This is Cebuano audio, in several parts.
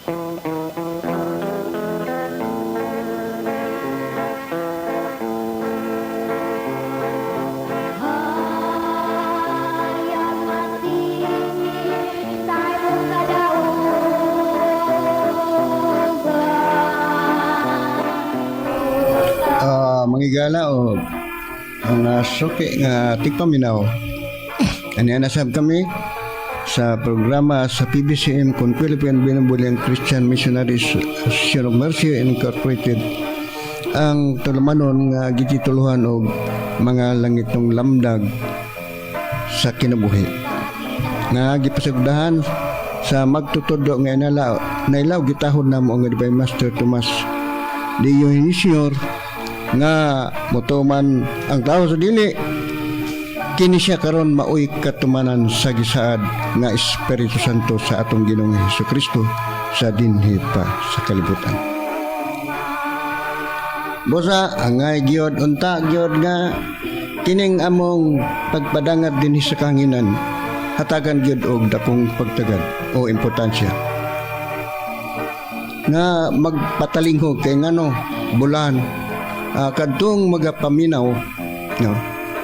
Mangigala o ang suki nga tigpaminaw. Ani na sab kami sa programa sa PBCM kun Philippine Benevolent Christian Missionaries Association of Mercy Incorporated, ang tulumanon nga gitituluhan og mga langitong lamdag sa kinabuhi nga gipasagdahan sa magtutudlo nga inala nailaw gitahod namo nga Divine Master Tomas D. Eugenio nga motuman ang tao sa dili kini siya karon maoy katumanan sa gisaad nga Espiritu Santo sa atong Ginoong Hesus Kristo sa dinhi pa sa kalibutan. Busa angay gyud unta gyud nga kining among pagpadangat dinhi sa kahanginan hatagan gyud og dakong pagtagad o importansya nga magpatalinghog kay ngano bulan kadtong magapaminaw, no,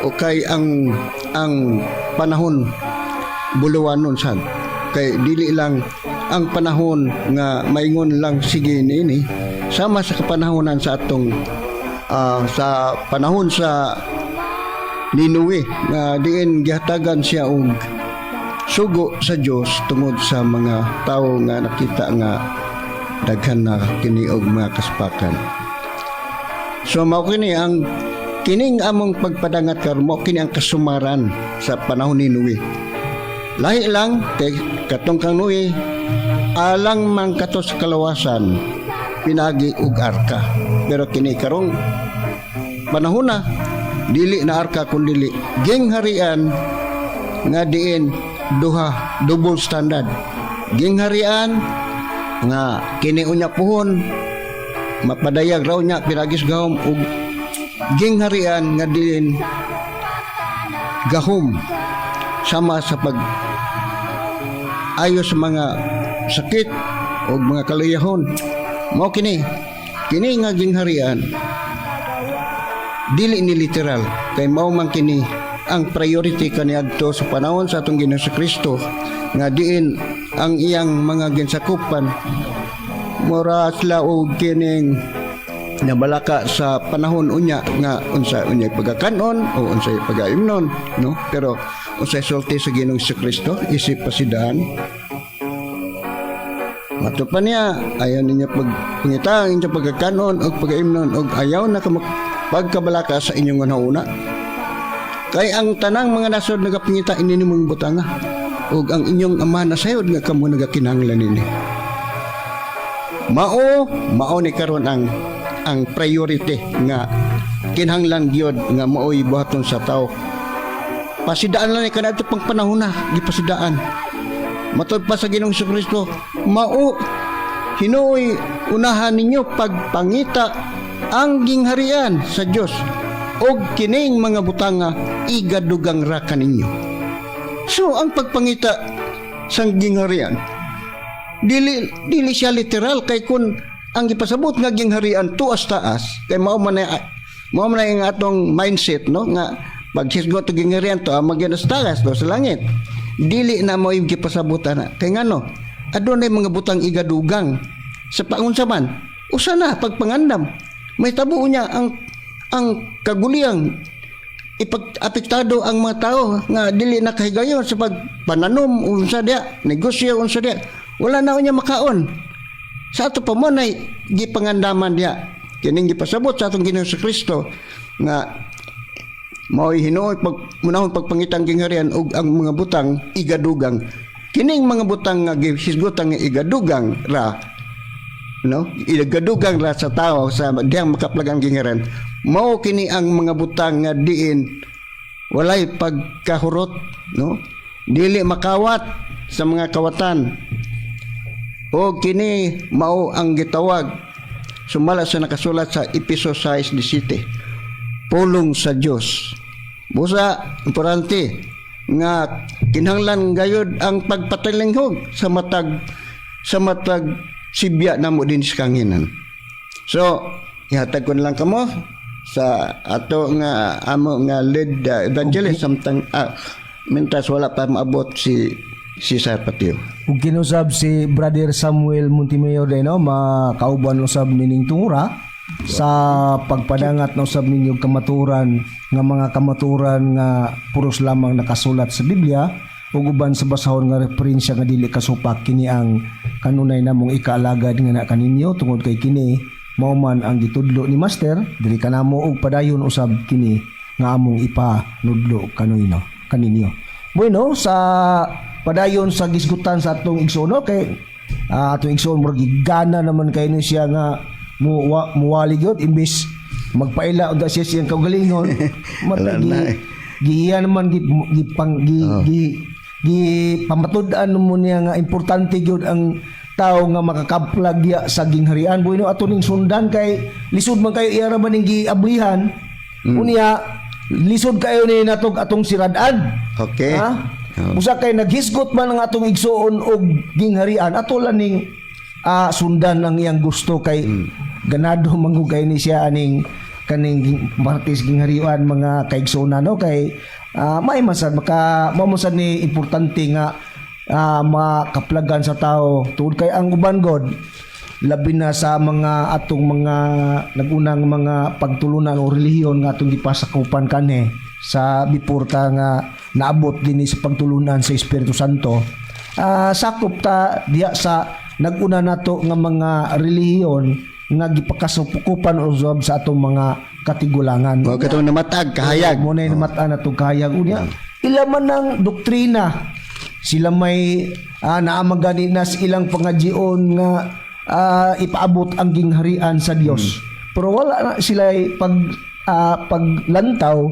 o kay ang panahon buluwanon sad kay dili lang ang panahon nga maingon lang sige niini sama sa kapanahonan sa atong sa panahon sa ni Noe nga diin gihatagan siya og sugo sa Dios tungod sa mga tawo nga nakita nga daghan na kini og mga kaspakan. So mao kini ang kining among pagpadangat karon, mao kini ang kasumaran sa panahon ni Noe. Lahi lang kay katong kang Noe alang man kato sa kalawasan pinagi og arka. Pero kini karong panahon na dili na arka kun dili gingharian nga diin duha, double standard. Gingharian nga kini unya puhon mapadayag raw niya pinagis gahom ug gingharian nga diin gahom sama sa pag ayo sa mga sakit o mga kaluyahon. Mao kini kini nga gingharian dili ni literal kay mao man kini ang priority kaniadto sa panahon sa atong Ginoong Kristo nga diin ang iyang mga ginsakupan mura sila og kining nabalaka sa panahon unya nga unsa unya pagakanon o unsay pagaimnon, no? Pero unsay sulti sa Ginoong Kristo isip pasidaan? Mato pa niya, ayaw ninyo pagpangita ang inyong pagkakanon o pagaimnon o ayaw na pagkabalaka sa inyong una. Kay ang tanang mga nasod nagapangita ini nimong butanga ug ang inyong ama na sayod nga kamo nagakinahanglan nini. Mao mao ni karon ang priority nga kinahanglan gyud nga maoy buhaton sa tao. Pasidaan lang ni kanadto pang panahon na gipasidaan. Matod pa sa Ginoong Kristo, mao hinuoy unahan ninyo pagpangita ang gingharian sa Dios og kining mga butanga igadugang ra kaninyo. So ang pagpangita sang gingharian dili dili siya literal kay kun ang gipasabot nga gingharian tuas taas kay mao man ang atong mindset, no, nga pag hisgot og gingharian to ang sa taas to sa langit. Dili na mo yung gipasabot ana kay ngano adunay mga butang igadugang sa paunsa man usa na pagpangandam may tabo niya ang kaguliyang ipag-apektado ang mga tao nga dili na kahigayon sa pagpananom unsa diya negosyo unsa diya wala na unya makaon. Sa ato pa mo nay gipangandaman diya kining gipasabot sa atong Ginoong Kristo nga mao'y hinuoy pag munahon pagpangitang gingharian ug ang mga butang igadugang. Kining mga butang nga gihisgutan nga igadugang ra, no, igadugang ra sa tao sa diyang makaplag ang gingharian, mao kini ang mga butang nga diin walay pagkahurot, no, dili makawat sa mga kawatan o kini mao ang gitawag sumala sa nakasulat sa Epeso 6:17, pulong sa Dios. Busa importante nga kinahanglan gayud ang pagpatalinghog sa matag sibya namo din sa kanginan. So, ihatag ko na lang kamo sa ato nga amo nga lead evangelist samtang mintas wala pa maabot si si Sir Patio. Ug kinusab si Brother Samuel Montemayor din, no, makauban usab nining tungura sa pagpadangat na usab ninyo kamaturan nga mga kamaturan nga puros lamang nakasulat sa Biblia ug uban sa basahon nga referensya nga dili kasupak. Kini ang kanunay namong ikaalagad nga na kaninyo tungod kay kini mao man ang gitudlo ni Master diri kanamo ug padayon usab kini nga among ipanudlo kanuyno kaninyo. Bueno, sa padayon sa gisgutan sa atong igsoon, no? Kay atong igsoon murag gigana naman kay ni siya nga muwali gyud imbes magpaila unta siya siyang kaugalingon. Wala Matag na eh. giiya naman gi, gi, pang, gi, gi, gi pamatud-an mo niya nga importante gyud ang tao nga makakaplag diya sa gingharian. Bueno, ato ning sundan kay lisod man kayo iya ra man ning giablihan. Unya lisod kayo ni natog atong sirad-an. Ha? Busa kay naghisgot man ang atong igsuon og gingharian, ato lang ning sundan ang iyang gusto kay ganado man gud kay ni siya aning kaning martis gingharian, mga kaigsuonan, no, kay may man sad maka mao man sad ni importante nga makaplagan sa tao tungod kay ang uban god, labi na sa mga atong mga nagunang mga pagtulunan o relihiyon nga atong gipasakupan kanhi sa before ta nga naabot dinhi sa pagtulunan sa Espiritu Santo, sakop ta diya sa naguna nato nga mga relihiyon nga gipakasukupan usab sa atong mga katigulangan. Mao katong namatag kahayag. Mo na namat-an atong kahayag. Unya, ila man ng doktrina sila may naa man gani na sa ilang pangajion nga ipaabot ang gingharian sa Dios. Pero wala na sila paglantaw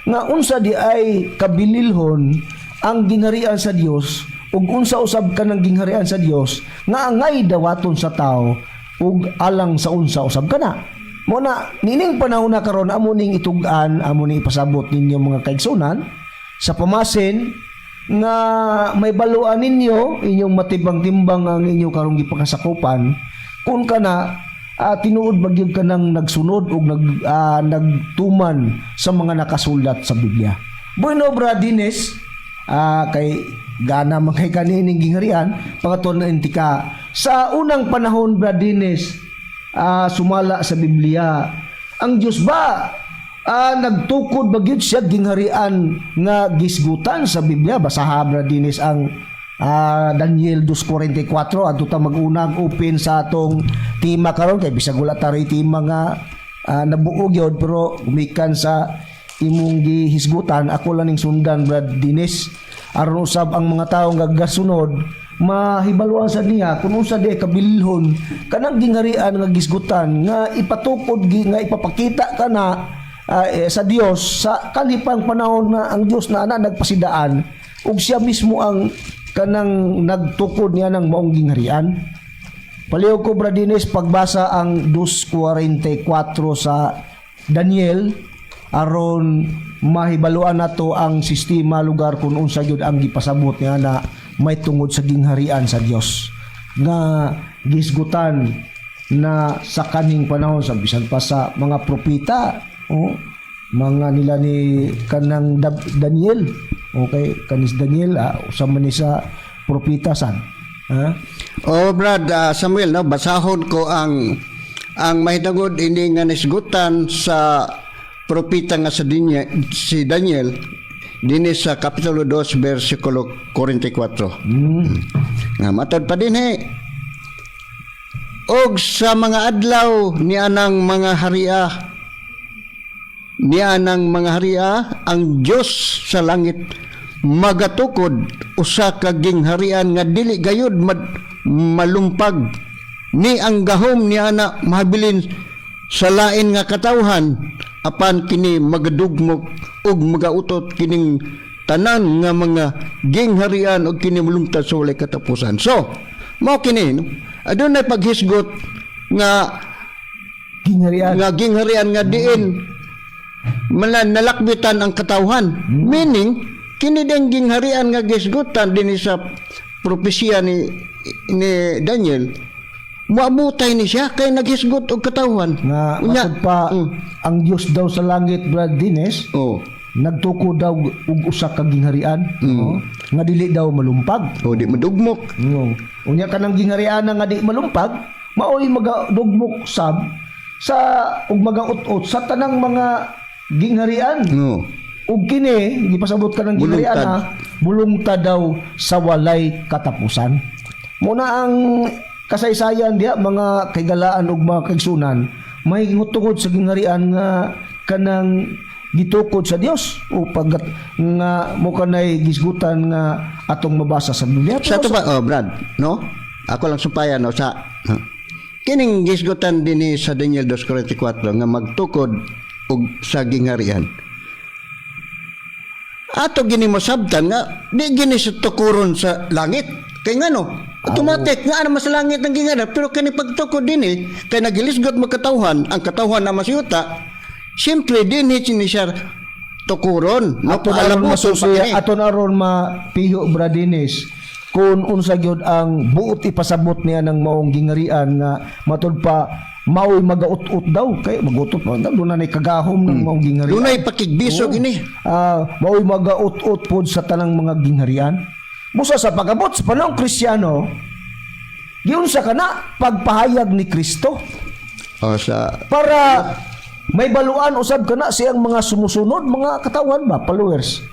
nga unsa di ay kabililhon ang gingharian sa Dios ug unsa usab ka ng gingharian sa Dios nga angay dawaton sa tao ug alang sa unsa usab kana. Mo na nining panahon na karon amo ning itug-an, amo ning ipasabot ninyo, mga kaigsunan, sa pamasin nga may baluan ninyo inyong matibang-timbang ang inyong karong gipakasakupan kung kana tinuod ba gyud ka nang nagsunod og nagtuman sa mga nakasulat sa Biblia. Bueno, Brad Dines, kay gana man kay kanining gingharian, pangaton na ka. Sa unang panahon, Brad Dines, sumala sa Biblia, ang Diyos ba nagtukod ba gyud siya gingharian nga gisgutan sa Biblia? Basaha, Brad Dines, ang Daniel 2:44. Adto ta mag-unag open sa atong tema karon kay bisag wala ta ray tema nga nabuo gyud, pero gumikan sa imong gihisgutan, ako lang ning sundan, Brad Dines, aron usab ang mga tawo nga gasunod mahibaluan sa niya kung unsa di kabililhon kanang gingharian nga gisgutan nga ipatukod nga ipapakita kana sa Dios sa kanhipang panahon na ang Dios na ana nagpasidaan ug siya mismo ang kanang nagtukod niya ng maong gingharian. Palihog ko, Brad Dines, pagbasa ang 2.44 sa Daniel aron mahibaluan nato ang sistema lugar kung unsa gyud ang gipasabot niya na may tungod sa gingharian sa Dios nga gisgutan na sa kaning panahon sa bisan pa sa mga propeta, oh, mga nila ni kanang Daniel. Okay, kanis Daniel, usa man ni sa propeta sad, ha. Oh, Brad Samuel, no, basahon ko ang mahitungod ini nga nisgutan sa propeta nga sa Daniel, si Daniel dinhi sa kapitulo 2 bersikulo 44. Nga matod pa dinhi, "Og sa mga adlaw ni anang mga haria ang Dios sa langit magatukod usa ka gingharian nga dili gayud malumpag ni ang gahom ni ana mahabilin sa lain nga katawhan, apan kini magadugmok ug magautot kining tanan nga mga gingharian ug kini mulungtad sa walay katapusan." So mao kini, no? Adunay paghisgot nga Gingharian. Nga gingharian nga diin nalakbitan ang katawhan, meaning kini ding gingharian nga gisgutan dinhi sa propesya ni Daniel. Moabutay ni siya kay naghisgot og katawhan. Nga Unya, matud pa ang Dios daw sa langit, Brad Dines, nagtukod daw og usa ka gingharian, no? Nga dili daw malumpag. Oh, di madugmok. No. Unya kanang gingharian nga di malumpag, maoy magadugmok sab sa ug magaut-ut sa tanang mga gingharian. No. Ug kini gipasabot ka ng gingharian Bulungtad. ha, bulungtad daw sa walay katapusan. Muna ang kasaysayan diha, mga kaigalaan ug mga kaigsunan, may tungod sa gingharian nga kanang gitukod sa Dios o pag nga mo kanay gisgutan nga atong mabasa sa Biblia. Sa Pero to ba, oh, Brad, no? Ako lang sumpayan, no, sa kining gisgutan dinhi sa Daniel 2:44 nga magtukod og sa gingharian. Ato gini masabtan nga di gini sa tukuron sa langit. Kay ngano? Automatic nga ana mas sa langit ang gingharian, pero kini pagtukod dinhi kay nagilisgot magkatawhan, ang katawhan na masyuta. Siyempre dinhi ni siya tukuron, no? Aton aron Paalabuton pa masusi, kini. aton aron mapiho, Brad Dines, kung unsa gyud ang buot ipasabot niya ng maong gingarian nga matud pa maoy magaut-ut daw, kay magutot pa daw, doon na kagahom ng maong gingharian. Dunay pakigbiso Oo. gini. Ah, maoy magaut-ut pod sa tanang mga gingharian. Busa sa pag-abot sa panahong Kristiyano, giunsa kana pagpahayag ni Kristo O sa para may baluan usab kana siyang mga sumusunod, mga katawan ba, followers,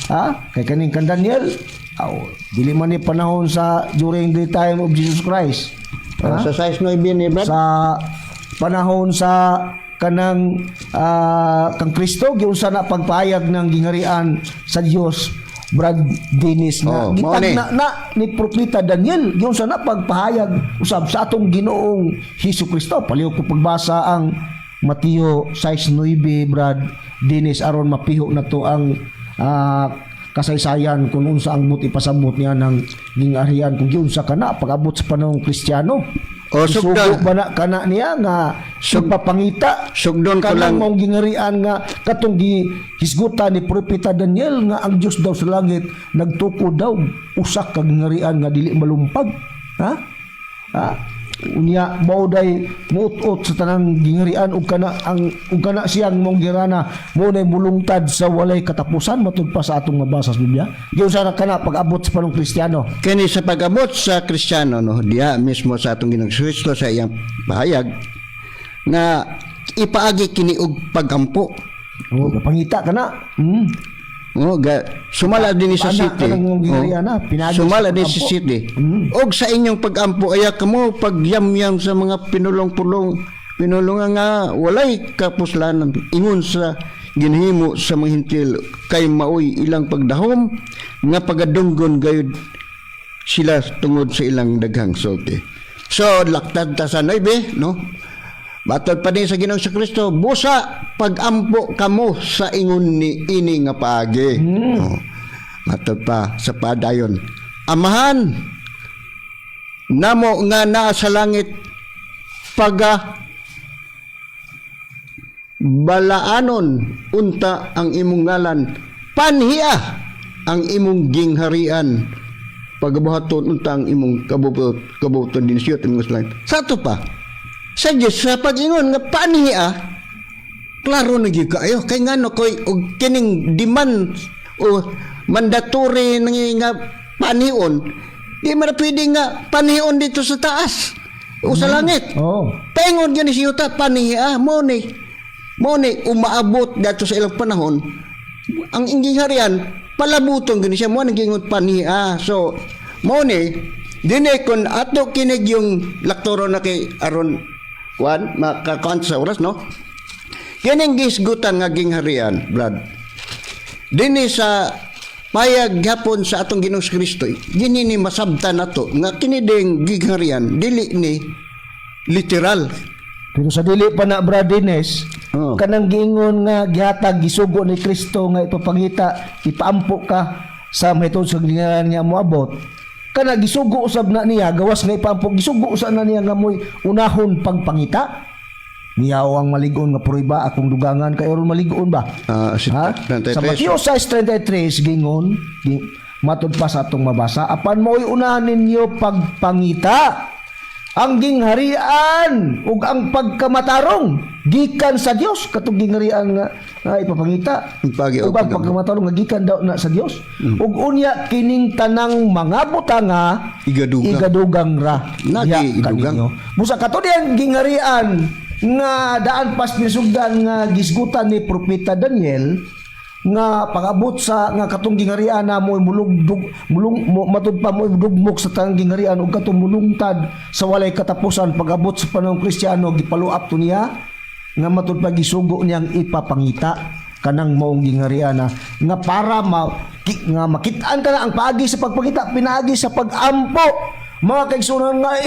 ha, kay kaning kan Daniel, aw, dili man ni panahon sa during the time of Jesus Christ, ha? Sa size 9 ni Brad. Sa panahon sa kanang kang Kristo, giunsa na pagpahayag ng gingharian sa Dios, Brad Dennis, na Oh, mao ni. gitagna na ni Propeta Daniel, giunsa na pagpahayag usab sa atong Ginoong Hesus Kristo. Palihog ko pagbasa ang Mateo 6:9, Brad Dennis, aron mapiho na to ang kasaysayan kung unsa ang buot ipasabot niya ng gingharian, kung giunsa kana pag-abot sa panahong Kristiyano. O, Isugo sugdan. ba na kana niya nga ipapangita Sugdon ko kanang lang. maong gingharian nga katong gihisgutan ni Propeta Daniel nga ang Dios daw sa langit nagtukod daw usa ka gingharian nga dili malumpag, ha ha Unya mao day muut-ut sa tanang gingharian ug kana ang ug kana siyang mong girana mo nay mulungtad sa walay katapusan, matud pa sa atong mabasa sa Biblia. Giunsa na kana pag-abot sa panong Kristiyano? Kini sa pag-abot sa Kristiyano, no, diha mismo sa atong Ginoong Kristo sa iyang pahayag nga ipaagi kini og pagampo. Oh, pangita kana. Oh, ga, sumala din sa Pana city. kanang mong gingharian na, pinagi sa Sumala din sa pagampo. city. Og sa inyong pagampo aya kamo pagyamyam sa mga pinulong-pulong pinulungan nga walay kapuslanan ingon sa ginhimo sa mga Hentil, kay maoy ilang pagdahom nga pagadunggon gayud sila tungod sa ilang daghang sulti. So, laktad ta sa 9, no? Matod pa din sa Ginoong sa Kristo, busa pagampo kamo sa ingon ni ini nga paagi. Oh. Matod pa sa padayon. Amahan namo nga naa sa langit, paga balaanon unta ang imong ngalan, panhia ang imong gingharian, pagabuhaton unta ang imong kabubuton kabubuton din siya imong sa langit. Sa ato pa sa Diyos sa pag-ingon nga panhia, klaro na gyud kaayo kay ngano koy og kining demand o mandatory nang nga panion, di man na pwede nga panion dito sa taas o sa langit. Paingon gyud ni siyuta paniha mo ni umaabot dato sa ilang panahon ang gingharian, palabuton gyud ni siya mo nang gingon paniha. So mo ni dinhi kun ato kinig yung laktoro na kay aron kuan makakuan sa oras, no? Kining gisgutan nga gingharian, Brad, dinhi sa payag gapon sa atong Ginoong Kristo, gini ni masabtan nato nga kini ding gingharian dili ni literal. Pero sa dili pa na, Brad Dines, kanang giingon nga gihatag, gisugo ni Kristo nga ipapangita, ipaampo ka sa mahitungod sa gingharian nga moabot. Kana gisugo usab na niya, gawas nga ipaampo, gisugo usab na niya nga mo'y unahon pagpangita. Niyaw ang malig-on nga prueba akong dugangan kay aron malig-on ba? Si Ha? 33. Sa Mateo 6:33 gingon, matud pa sa atong mabasa, apan mo'y unahan ninyo pagpangita Ang gingharian ug ang pagkamatarong gikan sa Dios, katong gingharian nga ipapangita Pagi ug ang pagkamatarong nga gikan daw na sa Dios, ug unya kining tanang mga butanga Igadugang. Igadugang ra Nagi, diha idugang. kaninyo. Busa kato diyang gingharian nga daan pas pinasugdan nga gisgutan ni Propeta Daniel nga pag-abot sa nga katong gingharian na mo mulugdug mulung mo, matud pa mo dugmok sa tanang gingharian ug katong mulungtad sa walay katapusan. Pag-abot sa panahon Kristiyano, gipaluap to niya nga matud pa gisugo niyang ipapangita kanang maong gingharian na nga para nga makit-an ka na ang paagi sa pagpangita, pinaagi sa pag-ampo, mga kaigsunan, nga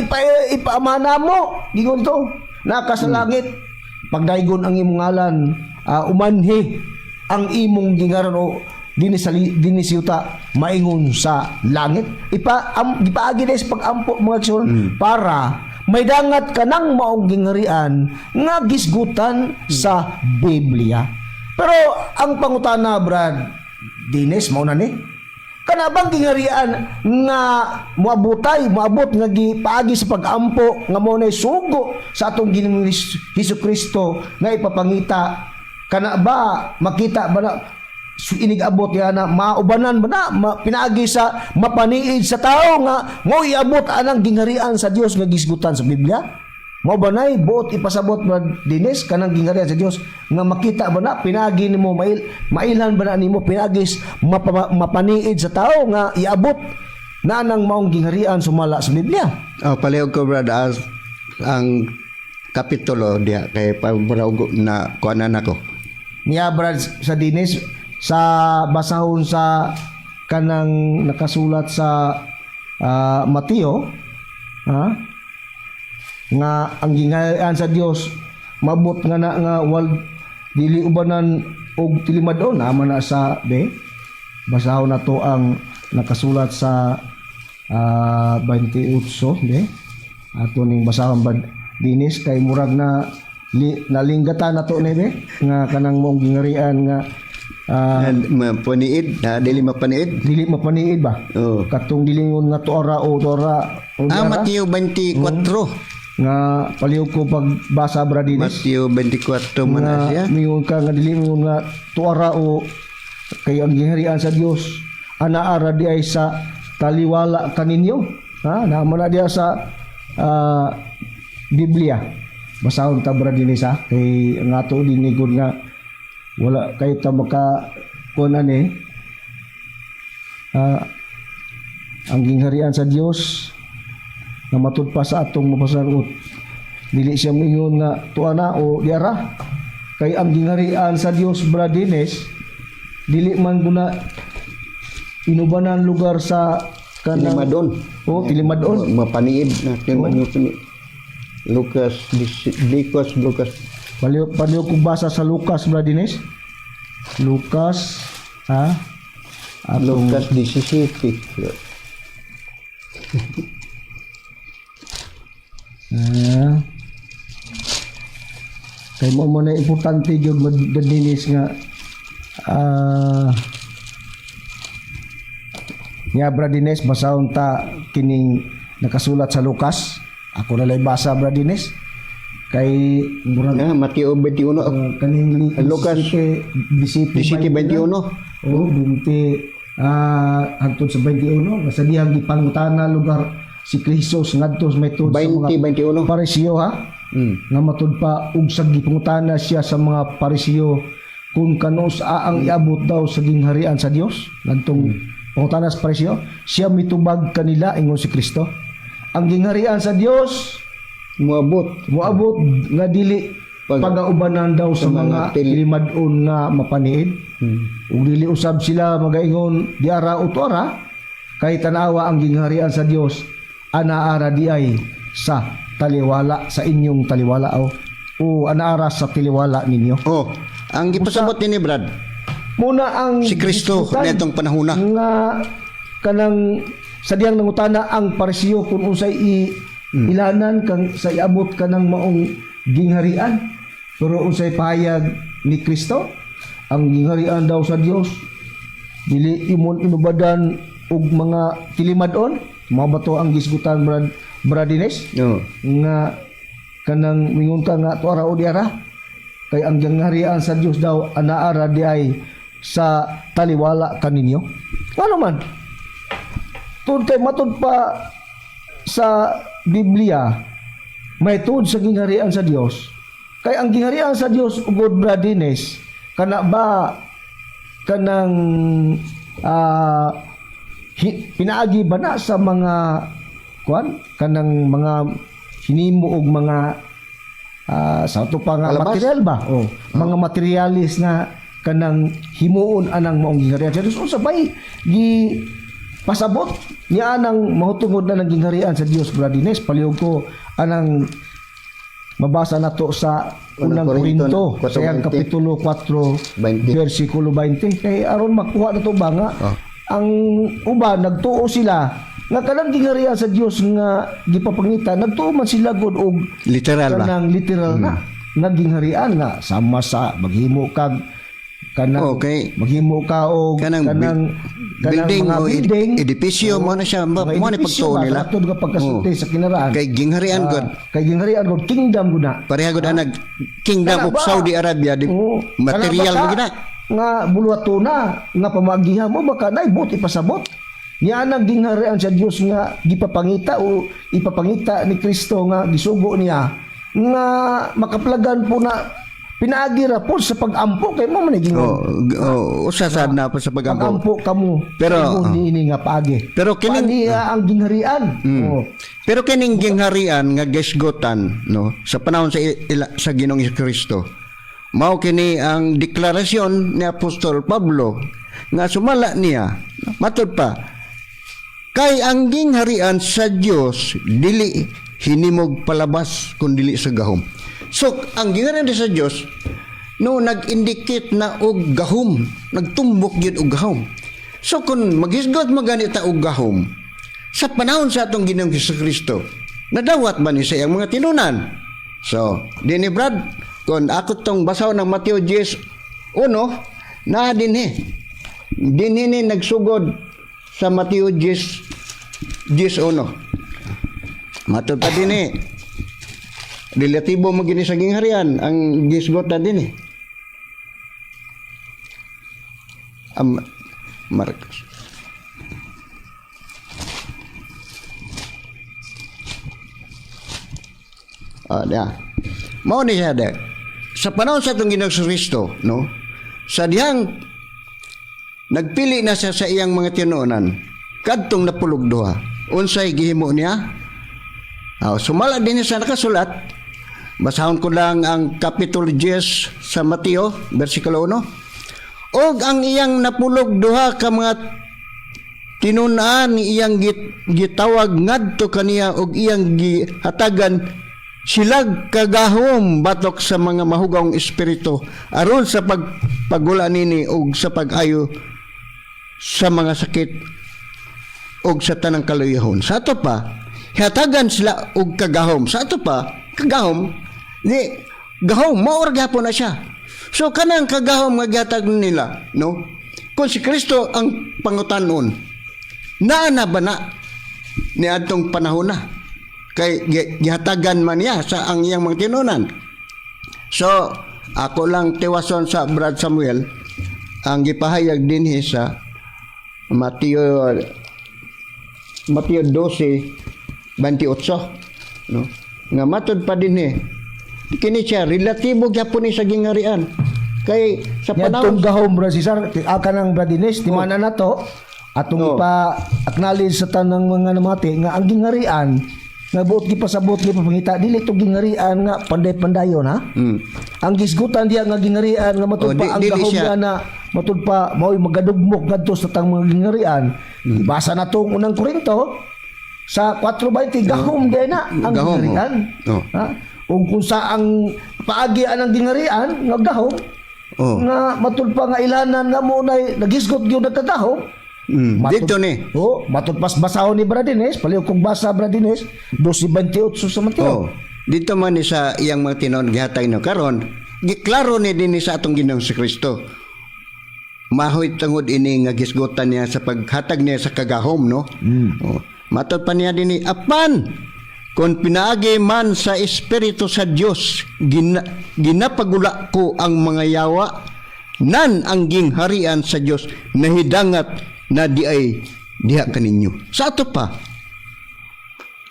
ipaamana mo. Gingon to naka sa langit, pagdaygon ang imong ngalan, umanhi ang imong gingaran o dinhi sa dinhi sa yuta maingon sa langit. Gipaagi sa pag-ampo, mga kaigsunan, para may dangat ka ng maong gingharian nga gisgutan sa Biblia. Pero ang pangutana, Brad Dines, mao na ni kana bang gingharian nga moabutay moabot nga gipaagi sa pag-ampo nga mao nay sugo sa atong Ginoong Hesus Kristo nga ipapangita, kana ba makita ba na inig-abot niya na maubanan ba na pinaagi sa mapaniid sa tao nga mo iabot anang gingharian sa Dios nga gisgutan sa Biblia? Mao ba nay buot ipasabot, Brad Dines, kanang gingharian sa Dios nga makita ba na pinaagi nimo, mailhan ba na nimo pinaagi mapaniid sa tao nga iabot na nang maong gingharian sumala sa Biblia? Oh, palihog ko, Brad, as ang kapitulo diha kay pabaraw na kuanan ako. Niya, Brad, sa Dines sa basahon sa kanang nakasulat sa Mateo, ha, nga ang gingharian sa Dios mabot nga na nga wal dili ubanan og tilimadon ama na sa be. Basahon na to ang nakasulat sa 28 be. Ato ning basahon ba, Dinis, kay murag na nalinggatan na to ni be nga kanang mong gingharian nga And mapaniid na dili mapaniid. Dili mapaniid ba? Oh. Katong dilingon nga tuara o tuara o diara, Mateo 24. Nga palihog ko pagbasa, Brad Dinis. Mateo 24 man na Nga siya. mingon ka nga dili mingon nga tuara o kay ang gingharian sa Dios anaara di ay sa taliwala kaninyo, ha, naman na diya sa Biblia. Basahon ta, Brad Dinis, ha, kay ang ato dinigod nga wala kayo ta maka kuan ani. Ang gingharian sa Dios nga matud pa sa atong mapasarot, dili siya moingon nga tuana o diara, kay ang gingharian sa Dios, Brad Dines, dili man guna inubanan lugar sa kanang Tilimadon. Oh, tilimadon. Mapaniid na tilimadon. Lucas Lucas Lucas. Paliw paliw kong basa sa Lucas, Brad Dines. Lucas, ha, atong Lucas 17. Kay mo na importante gyud, Brad Dines, nga nga Brad Dines, basahon ta kining nakasulat sa Lucas. Ako na lang basa, Brad Dines, kay murag Mateo 21. Kaning Lucas 17. 17, 21. Oh, 20 hangtod sa 21 nga sa dihang gipangutana lugar si Kristo ngadto sa may tuod sa mga 20, 21. Parisiyo, ha, nga matud pa ug sa gipangutana siya sa mga Parisiyo kung kanus-a ang iabot daw sa gingharian sa Dios. Ngadtong pangutana sa Parisiyo, siya mitubag kanila, ingon si Kristo, ang gingharian sa Dios Moabot. Moabot nga dili pagaubanan daw sa sa mga mga tilimad-on nga mapaniid. Ug dili usab sila magaingon diara o tuara, kay tanawa ang gingharian sa Dios anaara di ay sa taliwala sa inyong taliwala o anaara sa taliwala ninyo. Oh, ang gipasabot ni Brad, Muna ang si Kristo disputan netong panahona. Nga kanang sa diyang nangutana ang Parisiyo kung unsay ilanan kang sa iabot kanang maong gingharian, pero unsay pahayag ni Kristo? Ang gingharian daw sa Dios dili imon inubadan og mga tilimad-on. Mao ba to ang gisgutan, Brad Bradines, No. nga kanang mingon ka nga tuara o diara kay ang gingharian sa Dios daw anaara di ay sa taliwala kaninyo. Ano man tud kay matud pa sa Biblia may tuod sa gingharian sa Dios, kay ang gingharian sa Dios ugod, Bradines, kana ba kanang pinaagi ba na sa mga kuan, kanang mga hinimo og mga sa ato pa nga Palabas? Material ba, oh, mga materialis na kanang himuon anang maong gingharian sa Dios? Unsa bay gi pasabot niya anang mahutungod na ng gingharian sa Dios, Bradines? Palihog ko anang mabasa nato sa Unang Unang Korinto, Korinto sa iyang 4:20. kapitulo 4 20. versikulo 20, kay aron makuha na to ba nga ang uban nagtuo sila nga kanang gingharian sa Dios nga gipapangita, nagtuo man sila gud og Literal ba? Kanang literal na nga gingharian nga sama sa maghimo kag kanang maghimo ka og Kanang kanang kanang building mga o building, edipisyo mo na siya, mga mo ni edipisyo pagtuo ba, nila. katong nga pagkasulti sa kinaraan. Kay gingharian Ah, god. kay gingharian god, kingdom gud na. Pareha gud anag Kingdom Kana of ba? Saudi Arabia di Oo. material Kana mo ba gina. ka nga buluhatona nga pamagiha mo baka nay buot ipasabot niya nang gingharian sa Dios nga gipapangita o ipapangita ni Kristo nga gisugo niya nga makaplagan po na pinaagi ra po sa pag-ampo kay mo man gingon. Oh, usa sad na po sa pagampo. Pag-ampo kamo Pero, pero niini nga paagi Pero kining niya ang gingharian. Oh. Pero kining gingharian nga gisgutan, no, sa panahon sa sa Ginoong Kristo. Mao kini ang deklarasyon ni Apostol Pablo nga sumala niya matud pa, kay ang gingharian sa Dios dili hinimog palabas kun dili sa gahom. So ang gingharian sa Dios, no, nag-indicate na og gahom, nagtumbok gyud og gahom. So kung maghisgot magani ta og gahom sa panahon sa atong Ginoong Kristo, nadawat ba ni sa iyang mga tinunan? So, dinhi Brad, kung ako tong basaw ng Mateo 10:1, na dinhi. Dinhi ni nagsugod sa Mateo 10 10:1. Matod pa dinhi. Relatibo mo gini sa gingharian ang gisgot na dinhi. Marcos. Ah, yeah. Mao ni siya de. Sa panahon sa atong Ginoong Kristo, no? Sa dihang nagpili na siya sa iyang mga tinuonan, kadtong 12, unsay gihimo niya? Ah, sumala din sa nakasulat. Basahon ko lang ang Kapitulo 10 sa Mateo, versikulo 1. Og ang iyang 12 ka mga tinun-an iyang gitawag ngadto kaniya og iyang gihatagan silag kagahom batok sa mga mahugawong espiritu aron sa pagpagula nini og sa pag-ayo sa mga sakit og sa tanang kaluyahon. Sa ato pa, hatagan sila og kagahom. Sa ato pa, kagahom ni gahom mao ra gyapon na siya. So kanang kagahom nga gihatag nila, no? Kung si Kristo ang pangutanon, naa na ba na ni adtong panahon na? Kay gihatagan man niya sa ang iyang mga tinunan. So, ako lang tiwason sa Brad Samuel ang gipahayag dinhi sa Mateo Mateo 12:28, no, nga matud pa dinhi kini siya relatibo gyapon ni sa gingharian kay sa panahon Yadtong gahom, bro Cesar, aka ng Bradines, di man na to atong ipa acknowledge sa tanang mga namati nga ang gingharian nga buot gipasabot ni papangita dili to gingharian nga panday-pandayon, ha. Ang gisgutan diya nga gingharian nga matud Oh, pa ang dili gahom siya. niya na matud pa mao'y magadugmok ngadto sa tang mga gingharian. Ibasa na tong Unang Korinto sa 4:20, gahom din na ang Gahom, oh. gingharian. Oh. Ha? Ug kung sa ang paagi ang gingharian nga gahom nga matud pa nga ilanan nga mo nay nagisgot gyud nagkagahom. Dito ni. Oh, matud pas basahon ni Bradines, palihog kong basa, Bradines, 12:28 sa Mateo. Oh, dito man ni sa iyang mga tinuon gihatag no karon, giklaro ni dinhi sa atong Ginoong si Kristo. Mahoy tungod ini nga gisgutan niya sa paghatag niya sa kagahom, no? Oh, matod pa niya dinhi apan Kung pinaagi man sa Espiritu sa Dios, ginapagula ko ang mga yawa, nan ang gingharian sa Dios nahidangat na di ay diha kaninyo. Sa ato pa,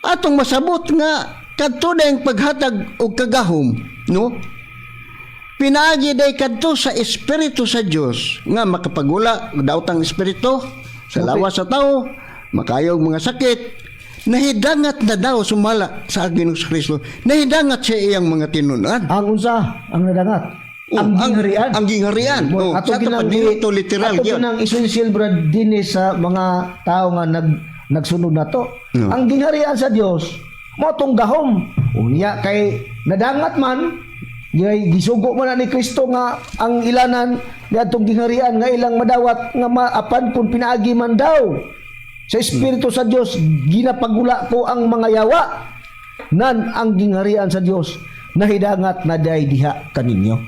atong masabot nga kadto na yung paghatag og kagahom, no? Pinaagi day kadto sa Espiritu sa Dios nga makapagula daot ang espiritu sa lawas sa tao, makayog mga sakit, nahidangat na daw sumala sa Ginoong Kristo, nahidangat sa iyang mga tinunan. Ang unsa ang nadangat? Oh, Ang gingharian. Ang gingharian. Oh, Ato sa ato pa, ginang dili to literal ato gyud. ginang essential, brad, dinhi sa mga tao nga nagsunod na to. No. Ang gingharian sa Dios mao tong gahom. Unya kay nadangat man, gay gisugo man na ni Kristo nga ang ilanan niadtong gingharian nga ilang madawat nga maapan kung pinaagi man daw sa Espiritu sa Dios ginapagula ko ang mga yawa, nan ang gingharian sa Dios nahidangat na day diha kaninyo.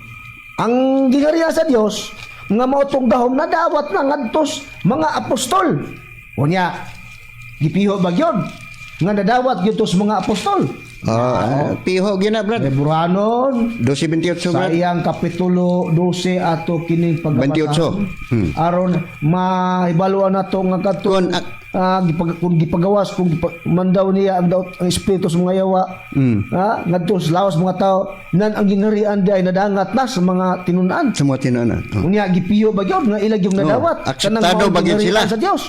Ang gingharian sa Dios nga mao tong gahom nadawat na ngadtos mga apostol. Unya gipiho ba gyud nga nadawat gyud tos mga apostol? Ah, piho gyud na, brad. Hebreanon 12:28, sa brad. iyang kapitulo 12 ato kining pagkabasa 28. Aron mahibaluan nato nga kadto Kung kung gipagawas kung mandaw niya ang daot ang espiritu sa mga yawa ha ngadto sa lawas mga tao, nan ang gingharian di ay nadangat na sa mga tinun-an. Sa mga tinunan. Oh. Unya gipiyo ba gyud nga ila gyud nadawat Akseptado maong ba gyud gingharian sila? sa Dios,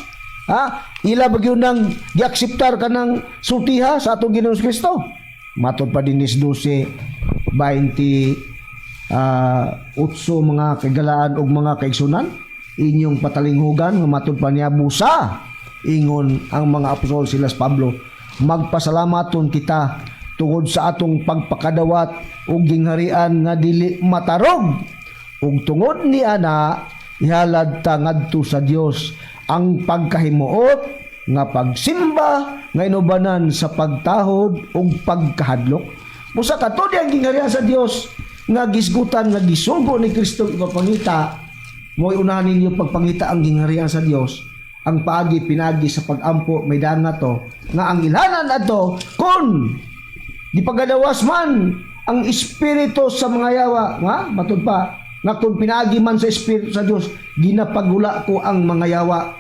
ha? Ila ba gyud nang giakseptar kanang sultiha sa atong Ginoong Kristo? Matod pa dinis 12 20 utso, mga kagalaan ug mga kaigsunan, inyong patalinghugan nga matud pa niya busa ingon ang mga apostol sila Pablo, magpasalamaton kita tungod sa atong pagpakadawat og gingharian nga dili matarog, ug tungod ni ana ihalad ta ngadto sa Dios ang pagkahimuot nga pagsimba nga inubanan sa pagtahod ug pagkahadlok. Busa kato ang gingharian sa Dios nga gisgutan nga gisugo ni Kristo ipapangita, mo'y unahan ninyo pagpangita ang gingharian sa Dios. Ang paagi pinagi sa pagampo may daan to nga ang ilhanan adto kun di pagadawas man ang espiritu sa mga yawa nga matud pa nga kung pinaagi man sa espiritu sa Dios ginapagula ko ang mga yawa,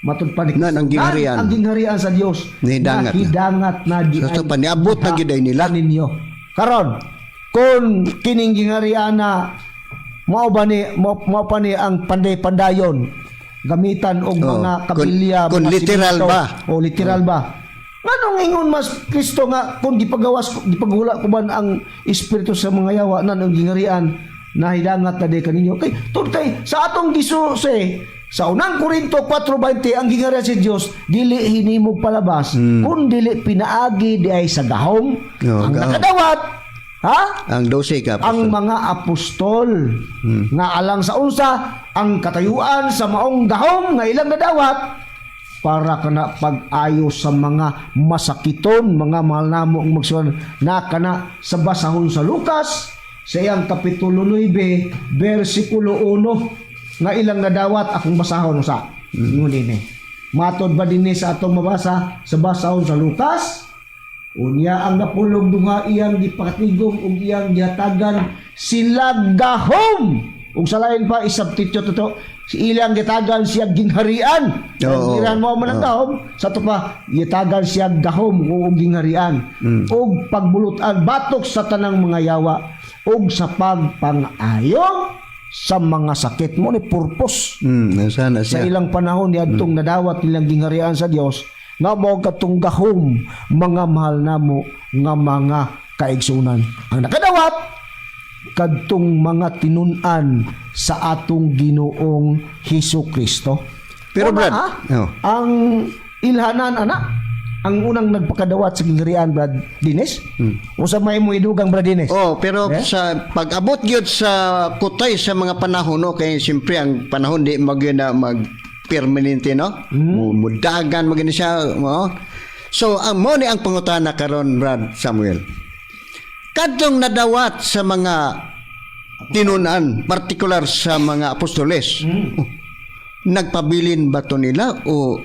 matud pa ni Nan ang gingharian. Nan ang gingharian sa Dios Nahidangat na. nahidangat na di Sa ay pa niabot na gyud ay nila. ninyo. Karon kung kining gingharian na mao ba ni mao pa ni ang panday-pandayon gamitan og Oh, mga kabilya, kung mga literal simento. ba? O literal ba? Nganong ingon mas Kristo nga kung gipagawas gipagula ko man ang espiritu sa mga yawa, nan ang gingharian nahidangat na di kaninyo? Kay tud kay sa atong gisuse sa Unang Korinto 4:20, ang gingharian sa Dios dili hinimog palabas kun dili pinaagi di ay sa gahom. Oh, Ang gahom. nakadawat, ha, Ang 12 ka ang apostol. mga apostol nga alang sa unsa ang katayuan sa maong gahom nga ilang nadawat para kana pag-ayo sa mga masakiton, mga mahal namo ang magsuwan na kana sa basahon sa Lucas sa iyang kapitulo 9 bersikulo 1 nga ilang nadawat. Akong basahon sa ingon dinhi. Matod ba dinhi sa atong mabasa sa basahon sa Lucas? Unya ang napulog duha iyang gipatigom ug iyang gihatagan sila gahom. Ug sa lain pa isubstitute to si ilang gitagan siya gingharian. Oo. Gingharian mo man ang gahom sa to pa gitagan siya gahom ug gingharian ug pagbulutan batok sa tanang mga yawa ug sa pagpangayo sa mga sakit mo ni purpose Sana sa siya. ilang panahon niadtong nadawat nilang gingharian sa Dios nga mao katong gahom, mga mahal namo nga mga kaigsunan. Ang nakadawat kadtong mga tinun-an sa atong Ginoong Hesus Kristo. Pero, Una, Brad, ah, oh. ang ilhanan ana ang unang nagpakadawat sa gingharian, Brad Dines. Usa may mo idugang, Brad Dines? Oh, pero Eh? sa pag-abot gyud sa kutay sa mga panahon, no, kay siyempre ang panahon di magyud na mag permanente, no? Mudagan magyud na siya, no? So ang mo ni ang pangutana karon, Brad Samuel. Kadtong nadawat sa mga tinunan, partikular sa mga apostoles, oh, nagpabilin ba to nila o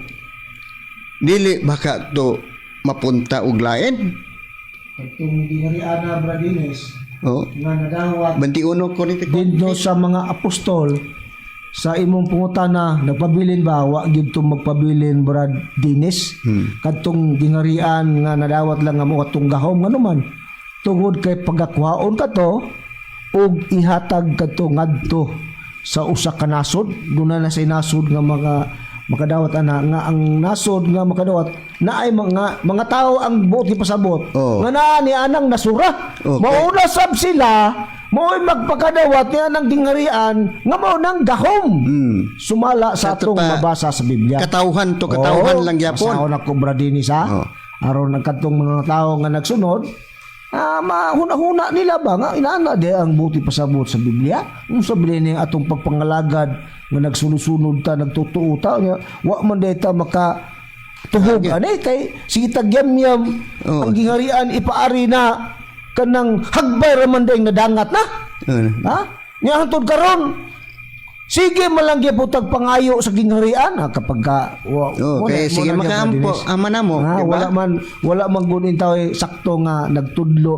dili baka to? mapunta og lain. Katong gingharian na, Brad Dennis, nga nadawat 21 44. didto sa mga apostol, sa imong pangutana, nagpabilin ba? Wa gyud to magpabilin, Brad Dennis, kadtong gingharian nga nadawat lang nga mo atong gahom, ngano man tungod kay pagakuhaon kato ug ihatag kadto ngadto sa usa ka nasod. Duna na say nasod nga mga makadawat ana, nga ang nasod nga makadawat na ay mga tao ang buot gipasabot nga naa ni anang nasura. Mauna sab sila mao'y magpakadawat niya ng gingharian nga mao nang gahom sumala sa Sa atong pa, mabasa sa Biblia. Katawhan to, katawhan Oo, lang gyapon. basahon ako, Brad Dennis, ha. Aron ang kadtong mga tao nga nagsunod, mahuna-huna nila ba nga inana di ang buti pasabot sa Biblia? Unsa ba ni atong pagpangalagad nga nagsunod-sunod ta, nagtutuo ta nga wa man day ta maka tuhog ani kay sige tagyamyam ang gingharian ipaari na kanang hagbay ra man day nadangat na. Ha? Nya hantod karon sige malang gyapon tag pangayo sa gingharian ha, kapag ka wa, Oh, kay mo sige na gyapon, makaampo Dennis. ama na mo, Ha, di ba? wala man gud taw sakto nga nagtudlo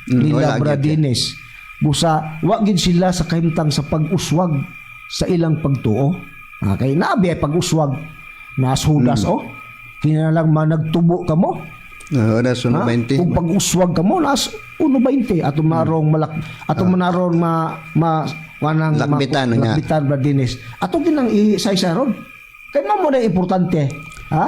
nila, Wala Brad gyud. Dennis. Busa wa gid sila sa kahimtang sa pag-uswag sa ilang pagtuo. Ha, kay naabi ay pag-uswag nas Judas oh. Kinalang man nagtubo kamo. Oo, na sunod Ha? 20. Kung pag-uswag kamo nas 1.20 atong marong malak atong manarong ma ma wanang Lakbitan nga. Lakbitan, Brad Dennis. Atong kinang isay-saron. Kay mao mo na importante. Ha?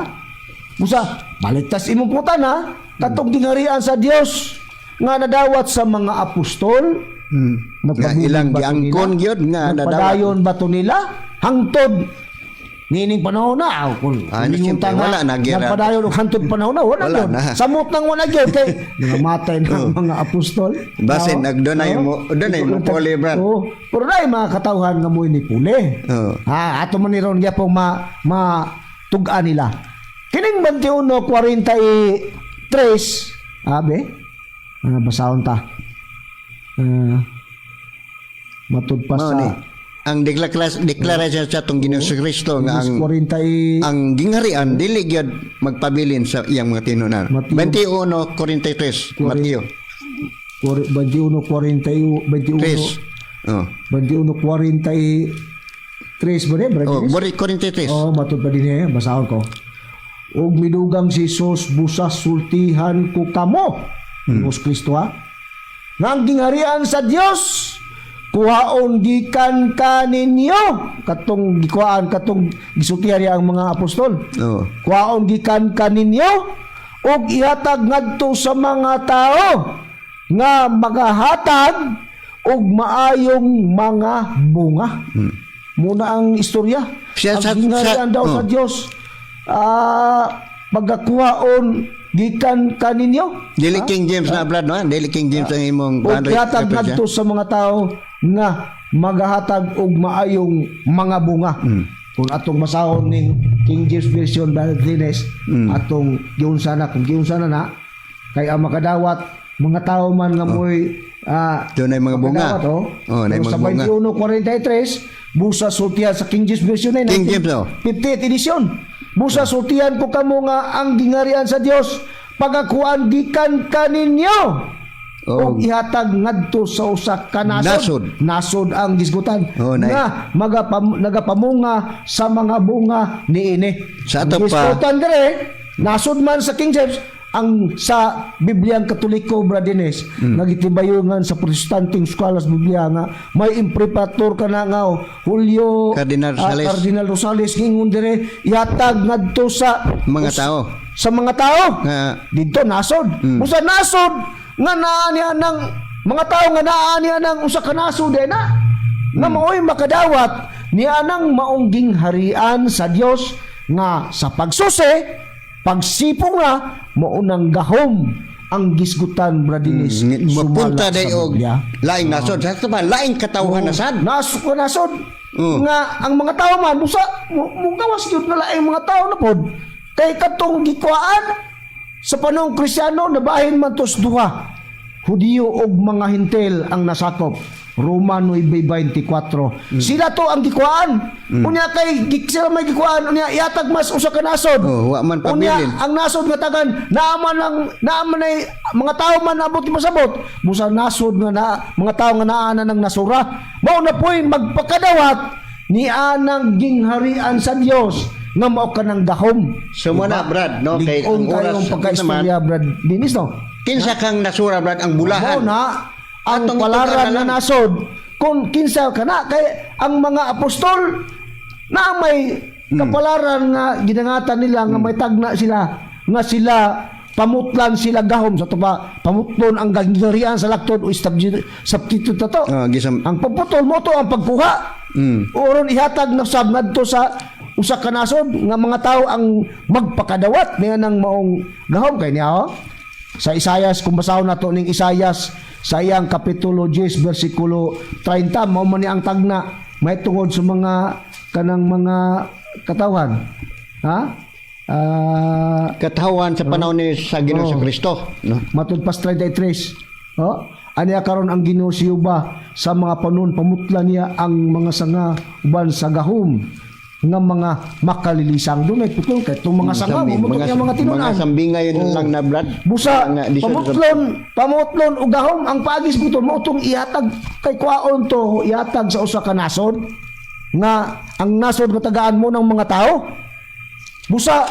Busa baligtas imong putana katong gingharian sa Dios nga nadawat sa mga apostol. Nga Nagpabilin ilang ba to giangkon nila? gyud nga nadawat. Nagpadayon ba to nila hangtod nining panahon na? Aw, kung Ah, kung siyempre, ta nga, wala na, gira. nagpadayon og hangtod panahon na, wala, Wala gyud. na. Samot nang wala gyud kay namatay na ang mga apostol. Basin, Oo. dunay mo puli, Brad. Oo. Pero dai mga katawhan nga mo'y ni puli. Ha, ato man ni ron gyapon ma ma tug-an nila. Kining 21:43, abe. Ah, basahon ta. Matud pa Mao sa ni. Ang deklarasyon sa atong Ginoong Kristo nga ang 40 ang gingharian dili gyud magpabilin sa iyang mga tinunan. Mateo. 21:43 Mateo. 21:40 21 3. Oh. 21:43 ba ni, Brad Oh, Dennis? bori 43. Oo, matud pa din eh. Basahon ko. Ug midugang si Jesus, "Busas sultihan ko kamo." Jesus Kristo ha. Nga ang gingharian sa Dios kuhaon gikan kaninyo. Katong gikuhaan, katong gisultihan niya ang mga apostol. Kuhaon gikan kaninyo ug ihatag ngadto sa mga tao nga makahatag og maayong mga bunga. Muna ang istorya. Siya Ang gingharian daw sa Dios pagkakuhaon gikan kaninyo. Dili King James na, Brad, no? Dili King James ang imong Ug ihatag reference, ngadto sa mga tao nga magahatag og maayong mga bunga. Kung atong basahon ning King James Version, Brother Dennis, atong giunsa na kung giunsa na na kay ang makadawat mga tao man nga mo'y Doon ay mga bunga. makadawat, oh. Oh, nay Pero mga sa bunga. 21:43, busa sultihan sa King James Version na King James, oh. 58 edition. Busa sultihan ko kamo nga ang gingharian sa Dios pagakuan gikan kaninyo ug ihatag ngadto sa usa ka nasod. Nasod. Nasod ang gisgutan Oh, nay. nga nagapamunga sa mga bunga niini. Sa ato Ang pa- gisgutan dire, nasod man sa King James, ang sa Bibliang Katoliko, Brad Dennis, nagitibayungan sa Protestanteng Scholars Biblia nga may imprepator ka na nga oh, Julio Cardinal Rosales. Cardinal Rosales ngingon dire ihatag ngadto sa Mga tao. Sa mga tao Nga didto nasod. Usa nasod nga naa niya ng mga tao nga naa niya ng usa ka nasod eh na nga mao'y makadawat niya nang maong gingharian sa Dios nga sa pagsusi pagsipong na mao nang gahom ang gisgutan, Brad Dennis, Mapunta sumala day sa og Biblia. laing nasod. Sa ato pa laing katawhan na sad. Nasod nasod. Nga ang mga tao man busa mugawas gyud na laing mga tao na pod kay katong gikuhaan sa panahong Kristiyano nabahin man tos duha, Hudiyo og mga Hintel ang nasakop. Roma 9:24. Sila to ang gikuhaan. Unya kay sila may gikuhaan, unya ihatag mas usa ka nasod. Oh, wa man Unya pabilin. ang nasod nga tagan naaman ang naaman ay mga tao man abot pasabot. Busa nasod nga na mga tao nga naa na ng nasura. Mao na po'y magpakadawat ni anang gingharian sa Dios nga mao ka ng gahom. So mo na, Brad, no? Kay Lig-on ang oras kayong naman, pagkaistorya, Brad Dinis, no? kinsa kang nasura, Brad, ang Mao bulahan. na ang Atong palaran itugaran nga lang. nasod kung kinsa kana kay ang mga apostol na may kapalaran nga ginangatan nila nga may tagna sila nga sila pamutlan sila gahom sa tupa pamutlon ang gingharian sa laktod o substitute na to. Oh, gisam Ang pagputol mo to ang pagkuha. Oron ihatag na sab ngadto sa usa ka nasod nga mga tao ang magpakadawat niya ng maong gahom kay niya, oh. Sa Isayas, kung basahon nato ning Isayas sa iyang kapitulo 10 bersikulo 30, mao man ni ang tagna may tungod sa mga kanang mga katawhan, ha. Katawan sa panahon ni sa Ginoo Oh. sa Kristo, no? Matud pas 33. Oh, aniya karon ang Ginoo si Yuba sa mga panon pamutla niya ang mga sanga uban sa gahom nga mga makalilisang. Dunay putol kay itong mga sanga Sambi- mo mga, mga tinunan. Mga sambingay Oh. lang na, Brad. Busa Nga, di siya- pamutlon, pamutlon og gahom ang paagis putol mo tong ihatag kay kwaon to ihatag sa usa ka nasod nga ang nasod nga tagaan mo ng mga tao. Busa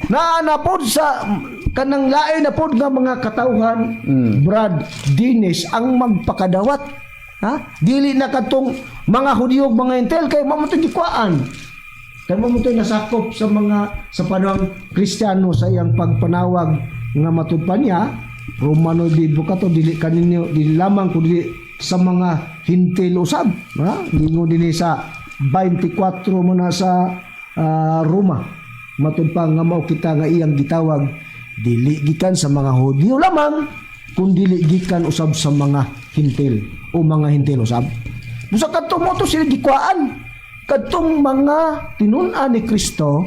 naa na pod sa kanang lain na pod nga mga katawhan, Brad Dinis, ang magpakadawat, ha, dili na kadtong mga Hudyo ug mga Hentil kay mao man to'y gikuhaan, kay mao man to'y nasakop sa mga sa panahon Kristiyano sa iyang pagpanawag nga matud pa niya Romano Bibo kato dili kaninyo dili lamang kundi sa mga Hentil usab, ha. Ningon dinhi sa 24 mo na sa Roma matud pa nga mao kita nga iyang gitawag dili gikan sa mga Hudyo lamang kun dili gikan usab sa mga Hentil o mga Hentil usab. Busa kadto mo to sila gikuhaan kadtong mga tinun-an ni Kristo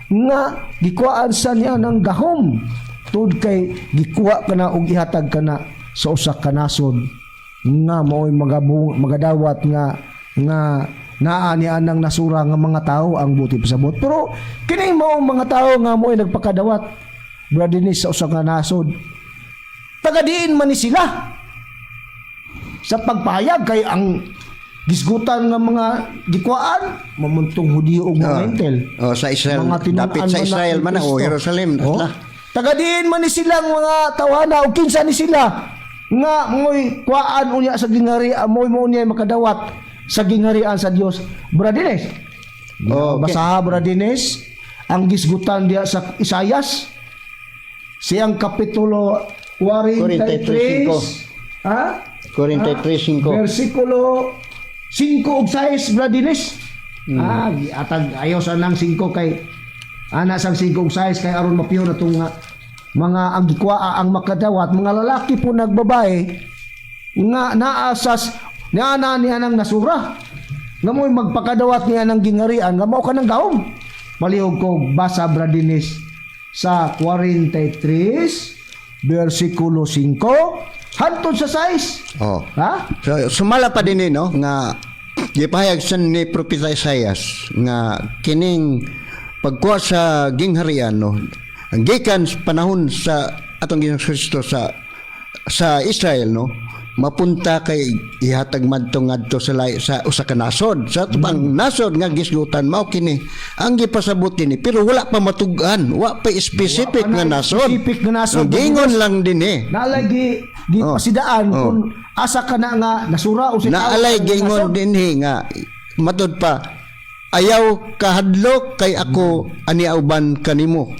nga gikuhaan sa niya ng gahom tud kay gikuha kana og ihatag kana sa usa ka nasod nga mao'y magadawat nga nga naa ni anang nasura nga mga tao ang buti pasabot. Pero kini mao mga tao nga mo'y nagpakadawat, Brad Dennis, sa usa ka nasod, tagadiin man ni sila sa pagpahayag kay ang gisgutan nga mga gikuhaan mamuntong Hudiyo ug mga Hentil. Oh, sa Israel, Mga tinun-an dapit sa man na Israel ni man na, o Kristo. Jerusalem. Oh. Na. Tagadiin man ni silang mga tawhana o kinsa ni sila nga mo'y kuhaan unya sa ginghari, mo'y mo unya makadawat sa gingharian sa Dios. Brad Dines. Oh, okay. Basaha, Brad Dines, ang gisgutan diya sa Isayas siyang kapitulo 43, 43:5. ha? 43:5. Versikulo 5 ug 6, Brad Dines. Ah, atag ayaw sa nang 5 kay ana sang 5 ug 6 kay aron mapiyo na tong nga mga ang gikuaa ang makadawat mga lalaki po nagbabae nga naasas naa na niya ng nasura nga mo'y magpakadawat niya ng gingarian nga mao ka ng gahom. Palihog ko basa, Brad Dines, sa 43 versikulo 5 hantod sa 6. Oh. Ha. So, sumala pa din eh, no, nga gipahayag sa ni Propeta Isaias nga kining pagkuha sa gingharian, no, ang gikan sa panahon sa atong Ginoong Kristo sa Israel, no, mapunta kay ihatag madto ngadto sa usa ka nasod. Sa ato pang nasod nga gisgutan mao kini ang gipasabot kini, pero wala pa matug-an, wa pa specific Wa pa nga na nasod. specific nga nasod. Gingon lang din eh. Naalay gi gi pasidaan kung asa ka na nga nasura o si tao Naalay nga gingon nasod. dinhi nga matud pa ayaw kahadlok kay ako ani uban kanimo,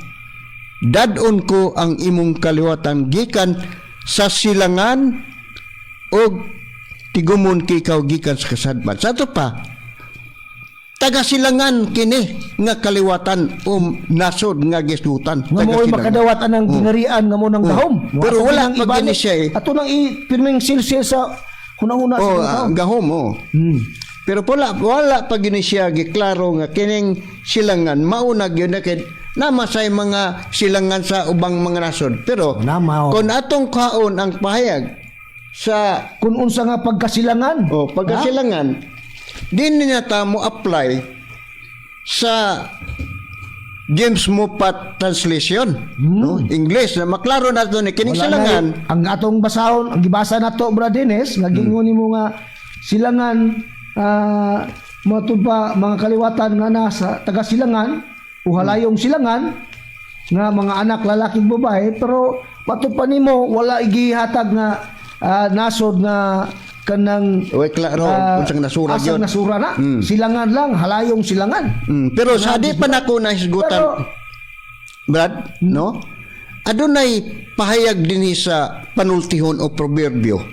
dad-on ko ang imong kaliwatan gikan sa silangan og tigumon kikaw gikan sa kasadman. Sa ato pa taga silangan kini nga kaliwatan o nasod nga gisgutan. Nga mo'y Taga-silangan. makadawat anang gingharian nga mo ng gahom. Pero Ato wala nang pa ibalik. gini siya eh. Ato nang i-pirming silsil sa hunahuna sa Oh, mga tao. gahom, oh. Pero wala pa gini siya giklaro nga kining silangan mauna gyud na kay namasay mga silangan sa ubang mga nasod. Pero Nama, oh. kung atong kaon ang pahayag Sa Kung unsa nga pagkasilangan. Oh, pagkasilangan, di niya ta mo apply sa James Moffat translation, no? English na maklaro na to ni kining Wala silangan. na, ang atong basahon, ang gibasa nato, Brad Dennis, nga gingon nimo nga silangan, matud pa mga kaliwatan nga nasa taga silangan o halayong silangan nga mga anak lalaki ug babae, pero matud pa nimo wala igihatag nga nasod nga kanang Way klaro unsang nasura asang gyud. Nasura na. Silangan lang, halayong silangan. Pero sa di pa nako nahisgutan, Pero Brad, no? Adunay pahayag dinhi sa panultihon o proverbio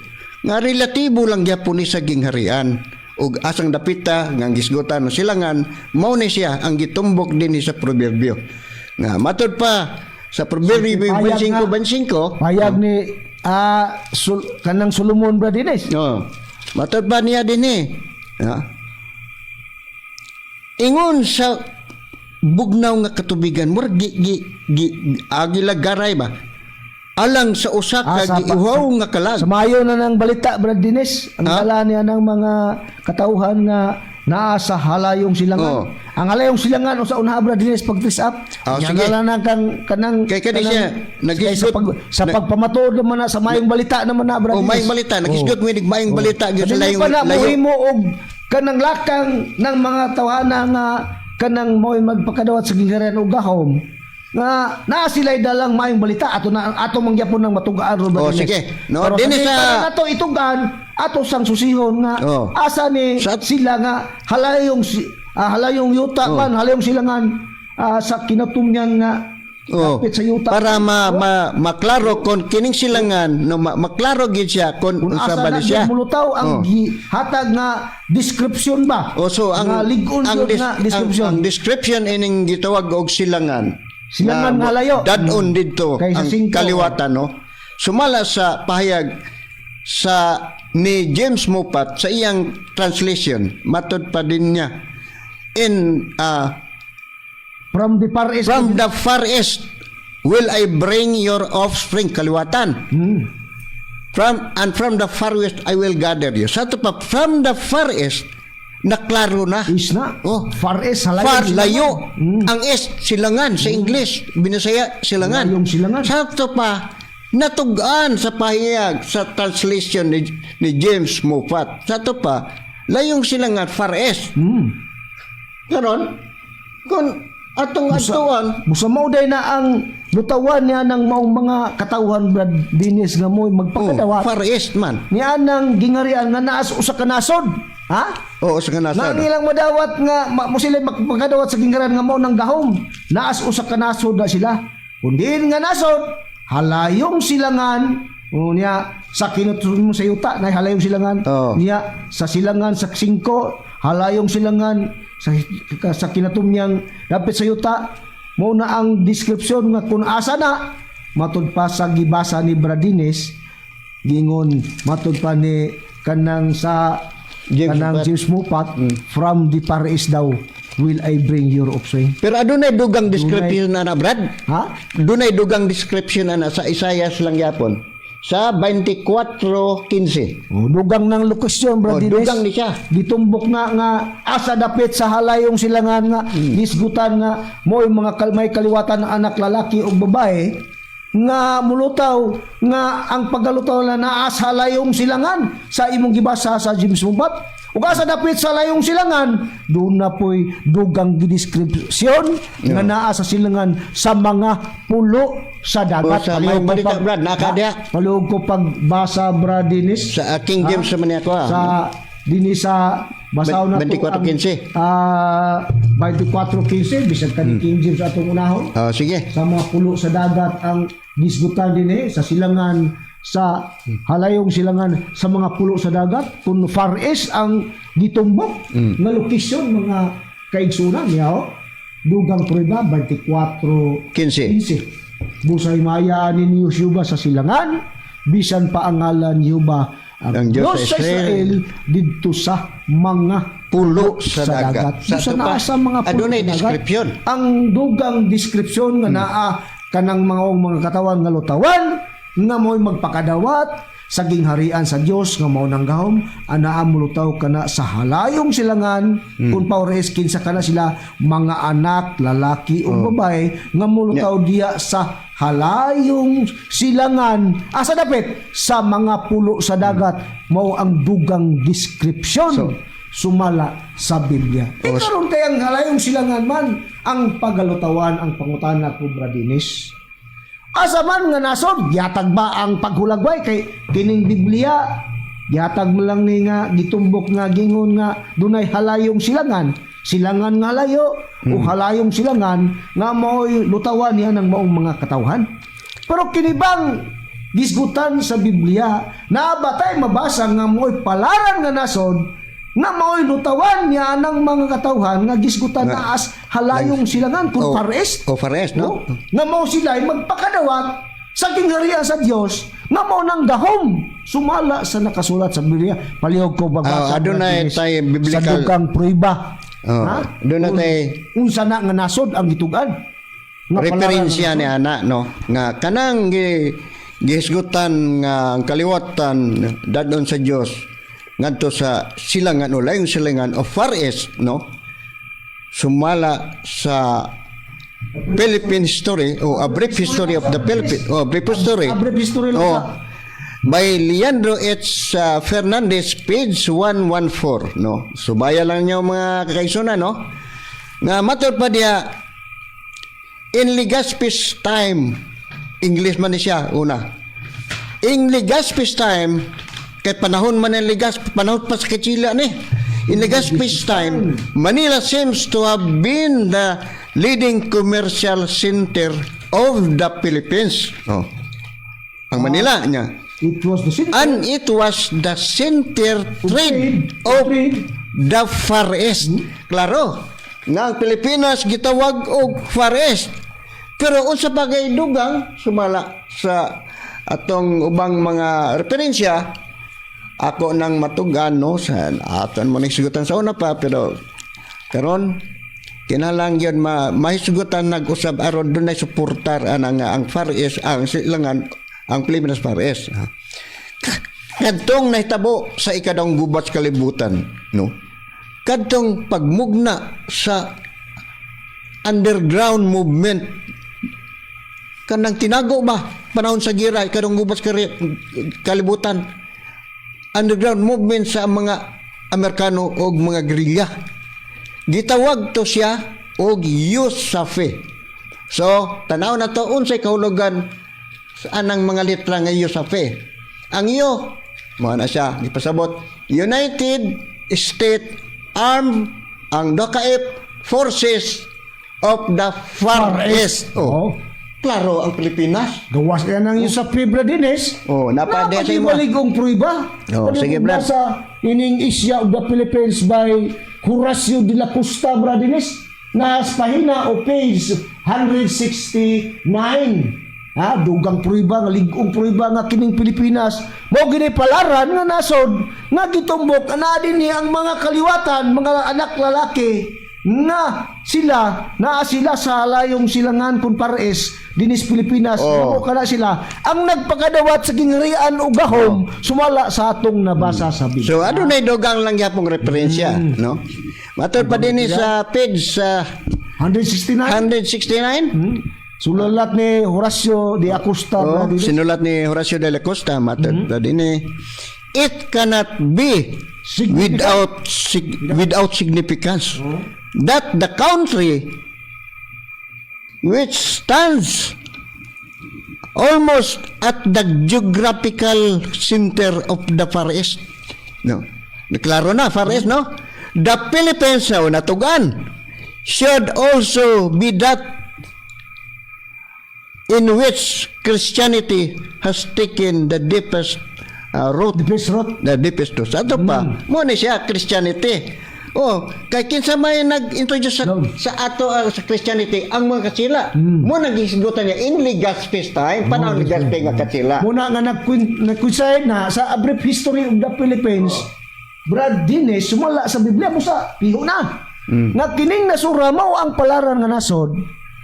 nga relatibo lang gyapon ni sa gingharian ug asang dapita nga ang gisgutan ng silangan, mao ni siya ang gitumbok dinhi sa proverbio nga matud pa sa Proverbio Pahayag nga. 25:25. Pahayag ni kanang Solomon, Brad Dennis. No. Matud pa niya dinhi. Ha? Ingon sa bugnaw nga katubigan, murag gi, gi, gi, agila garay ba? Alang sa usa ka giuhaw nga kalag. Sa mayo na ng balita, Brad Dennis, ang Ha? dala niya ng mga katauhan nga naa sa halayong silangan. Oo. Ang halayong silangan o sa una, Brad Dennis, pag dress up. Ah, Nya sige. na lang kang kanang Kay kani kanang- siya, kay sa pagpamatuod naman na sa mayong balita naman na, Brad O Dennis. maayong balita, nagisgot mo inig maayong balita gyud sa Sa layong pa na layo. mohimo og kanang lakang ng mga tawhana nga kanang mo'y magpakadawat sa gingharian og gahom nga naa sila'y dalang maayong balita, ato na ato mangyapon ng matugaan ron, Oh, Brad Dennis. sige. No, Pero Dennis, sa di pa nato itugan, ato sang susihon nga asa ni sila nga halayong yuta man, halayong silangan sa kinatumyan nga dapit sa yuta. Para ma maklaro kon kining silangan, no, maklaro gyud siya kon Kung unsa asa ba na ni siya. gyud mulutaw ang gihatag nga description ba? O so ang nga lig-on ang, gyud nga description. ang description ining gitawag og silangan. Silangan nga layo. Dadon didto Kay sa ang singko. kaliwatan, no. Sumala sa pahayag sa ni James Moffat sa iyang translation, matud pa din niya in From the Far East. "From the Far East will I bring your offspring," kaliwatan. "From and from the Far West I will gather you." Sa ato pa, from the Far East, naklaro na. Is na. Oh. Far East, halayong Far, silangan. layo. Ang East, silangan. Sa English, Binasaya, silangan. Layong silangan. Sa ato pa, natugaan sa pahayag sa translation ni James Moffat. Sa ato pa, layong silangan, Far East. Karon, kung atong atuan, Busa mao day na ang lutawan niya ng maong mga katawhan, Brad Dennis, nga mo'y oh, magpakadawat. Far East man. Niya nang gingarian nga naas usa ka nasod. Ha? Oo, sa Na kanasad. ang ilang madawat nga mo sila magpakadawat sa gingharian nga mao nang gahom. Naas usa ka nasod na sila. Kun diin nga nasod, halayong silangan unya sa kinutun mo sa yuta na halayong silangan. Niya sa silangan sa singko, halayong silangan sa kinatumyang dapit sa yuta, mo na ang description nga kung asa na matud pa sa gibasa ni Brad Dennis, gingon matud pa ni kanang sa James kanang Moffat. James Moffat, "From the Far East daw will I bring your offspring." Pero adunay dugang description na na, Brad. Ha? Dunay dugang description na sa Isaiah lang yapon. Sa 24:15. Oh, dugang ng lokasyon, Brad Oh, Dennis. dugang ni siya. Gitumbok nga nga asa dapit sa halayong silangan nga nisgutan nga mo'y mga may kaliwatan na anak lalaki o babae nga mulutaw nga ang pagkalutaw na naa sa halayong silangan sa imong gibasa sa James Moffat. Ug asa dapit sa layong silangan, doon na po'y dugang gideskripsyon nga naa sa silangan sa mga pulo sa dagat. O, sa Palihog may ko balita, Brad, naa ka diha? Palihog ko pagbasa, Brad Dennis. Sa King James Ha? sa man ako, ah. Sa dinhi sa basaw na to 24:15. ang 24:15, bisag kani King James atong unahon. Oh, sige. Sa mga pulo sa dagat ang gisgutan dinhi sa silangan, sa halayong silangan sa mga pulo sa dagat, kung Far East ang gitumbok nga lokasyon, mga kaigsunan niya, oh. Dugang prueba, 24 15. 15. "Busay maya ninyo Jehova sa silangan, bisan pa ang ngalan Jehova ang Ang Diyos sa Israel didto sa mga pulo sa dagat. Sa Sa sa ato pa, naa sa mga pulo adunay sa dagat. description. Ang dugang description nga naa kanang mga katawan nga lutawan nga mo'y magpakadawat Sa gingharian sa Dios nga mao nang gahom, anaa mulutaw kana sa halayong silangan, kung Far East, kinsa kana sila mga anak lalaki o babae nga mulutaw diya sa halayong silangan, asa dapit sa mga pulo sa dagat. Mao ang dugang description sumala sa Biblia. E karon kay ang halayong silangan man ang pagalutawan, ang pangutana ko, Brad Dennis. Asa man nga nasod, yatag ba ang paghulagway kay kining Biblia? Yatag mo lang ni nga gitumbok nga gingon nga dunay halayong silangan, silangan nga halayo o halayong silangan nga mao'y lutawan niya ng maong mga katawhan. Pero kini bang gisgutan sa Biblia, naa ba tay mabasa nga mao'y palaran nga nasod nga mao'y lutawan niya ng mga katawhan nga gisgutan na as halayong silangan kung Far East? O Far East, no? No? Nga mao sila ay magpakadawat sa gingharian sa Dios nga mao nang gahom sumala sa nakasulat sa Biblia. Palihog ko magbasa, Ah, adunay Brad Dennis, tay biblical- sa dugang pruiba. Oh, Ha? adunay tay- Unsa na nga nasod ang gitug-an? Nga palaran Referensya nga ni ana, no, nga kanang gihisgutan nga ang kaliwatan dadon sa Dios ngadto sa silangan o layong silangan o Far East, no, sumala sa Philippine history o A Brief History of the Philippines o Brief History. A Brief History lang Oh, sa- by Leandro H. Fernandez, page 114, no? Subaya lang niyo, mga kakaisuna, no, nga matod pa diya, in Legazpi's time, English man ni siya una. In Legazpi's time, kay panahon man ng Legazpi, panahon pa sa Kastila ni. In Legazpi's time, Manila seems to have been the leading commercial center of the Philippines. Oh. Ang Manila niya. It was the center And it was the center trade of trade. the Far East. Klaro, nga ang Pilipinas gitawag og Far East. Pero unsa pa kay dugang sumala sa atong ubang mga referensya, ako nang matugan, no, sa aton mo ning sigutan sa una pa, pero karon kinahanglan gyud ma mahisgutan nag-usab aron dunay suportar ana nga ang Far East, ang silangan, ang Pilipinas Far East. Kadtong nahitabo sa Ikadawang Gubat sa Kalibutan, no, kadtong pagmugna sa underground movement, kanang tinago ba panahon sa gira, Ikadawang Gubat sa Kalibutan, underground movement sa mga Amerikano og mga guerrilla, gitawag to siya og USAFFE. So tanaw na to unsay kahulugan sa anang mga litra nga USAFFE. Ang U mao na siya gipasabot United States Armed, ang DOCAF, Forces of the Far East. Oh. Oh. Klaro ang Pilipinas. Gawas yan ang USAFFE, Brad Dennis. Oh, napade sa imo. Napagibaligong pruiba. Oh, sige, Brad. Sa ining Isya of the Philippines by Horacio de la Costa, Brad Dennis. Nas pahina o page 169. Ha, dugang pruiba nga lig-ong pruiba nga kining Pilipinas mao gini palaran nga nasod nga gitumbok ana dinhi ang mga kaliwatan, mga anak lalaki nga sila naa sila sa layong silangan kun Far East dinis Pilipinas. Oh. Mao kana sila ang nagpakadawat sa gingharian o gahom sumala sa atong nabasa sa Biblia. So adunay dugang lang gyapong referensya, no? Matod pa din sa page sa 169. 169. Sululat ni Horacio de Acosta, Oh, Brad Dennis. sinulat ni Horacio de la Costa, matod pa din eh. It cannot be Significant. without significance that the country which stands almost at the geographical center of the Far East. No. Klaro na, Far East, no? The Philippines, o natugan, should also be that in which Christianity has taken the deepest root. The best root. The deepest root. Sa ato pa, mo ni siya Christianity. Oh, kay kinsa may nag-introduce sa, No. sa ato sa Christianity, ang mga Kastila. Mo naghisgutan niya in Legazpi's time, panahon ni Legazpi nga Kastila. Muna nga nagkwinsay na sa A Brief History of the Philippines, Brad Dines, sumala sa Biblia mo sa piho na. Nga kining nasura mao ang palaran nga nasod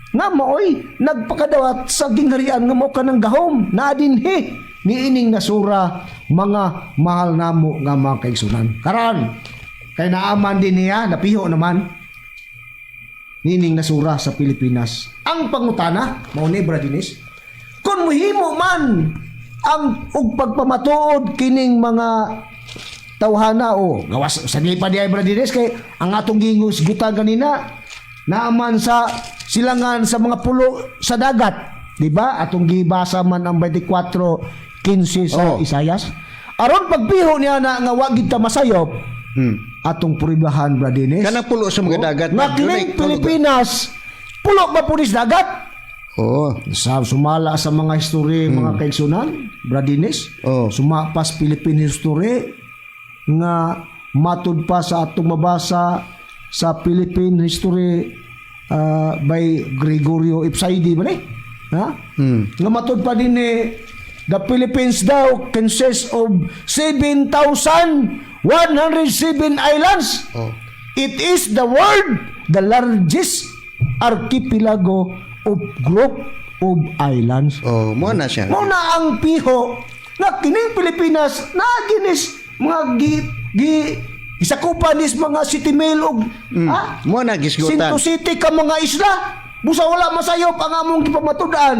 nga maoy nagpakadawat sa gingharian nga mao kanang gahom na dinhi. niining nasura, mga mahal namo nga mga kaigsunan. Karon kay naaman din niya, napiho naman nining nasura sa Pilipinas. Ang pangutana mao ni, Brad Dennis, kung muhimo man ang og pagpamatuod kining mga tawhana o gawas sa pa diay, Brad Dennis, kay ang atong gihusgutan ganina naaman sa silangan sa mga pulo sa dagat, di ba? Atong gibasa man ang 24:15 sa Isayas. Aron pagpiho niya na nga wa gid ta masayop, atong puribahan, Brad Dennis. Kanang pulo sa mga dagat. Nga kining Pilipinas, pulo ba pulis dagat? Sa sumala sa mga history, mga kaigsunan, Brad Dennis, sumapas Philippine history nga matud pa sa atong mabasa sa Philippine history by Gregorio Ipsaidi ba ni? Ha? Nga matud pa din eh, the Philippines daw consists of 7,107 islands. It is the world the largest archipelago of group of islands. Oh, mo na siya. Mao na ang piho nga kining Pilipinas na ginis mga gi gi gisakupan nis mga city mail og Mo na gisgutan. Sinto City ka mga isla. Busa wala masayop ang among gipamatud-an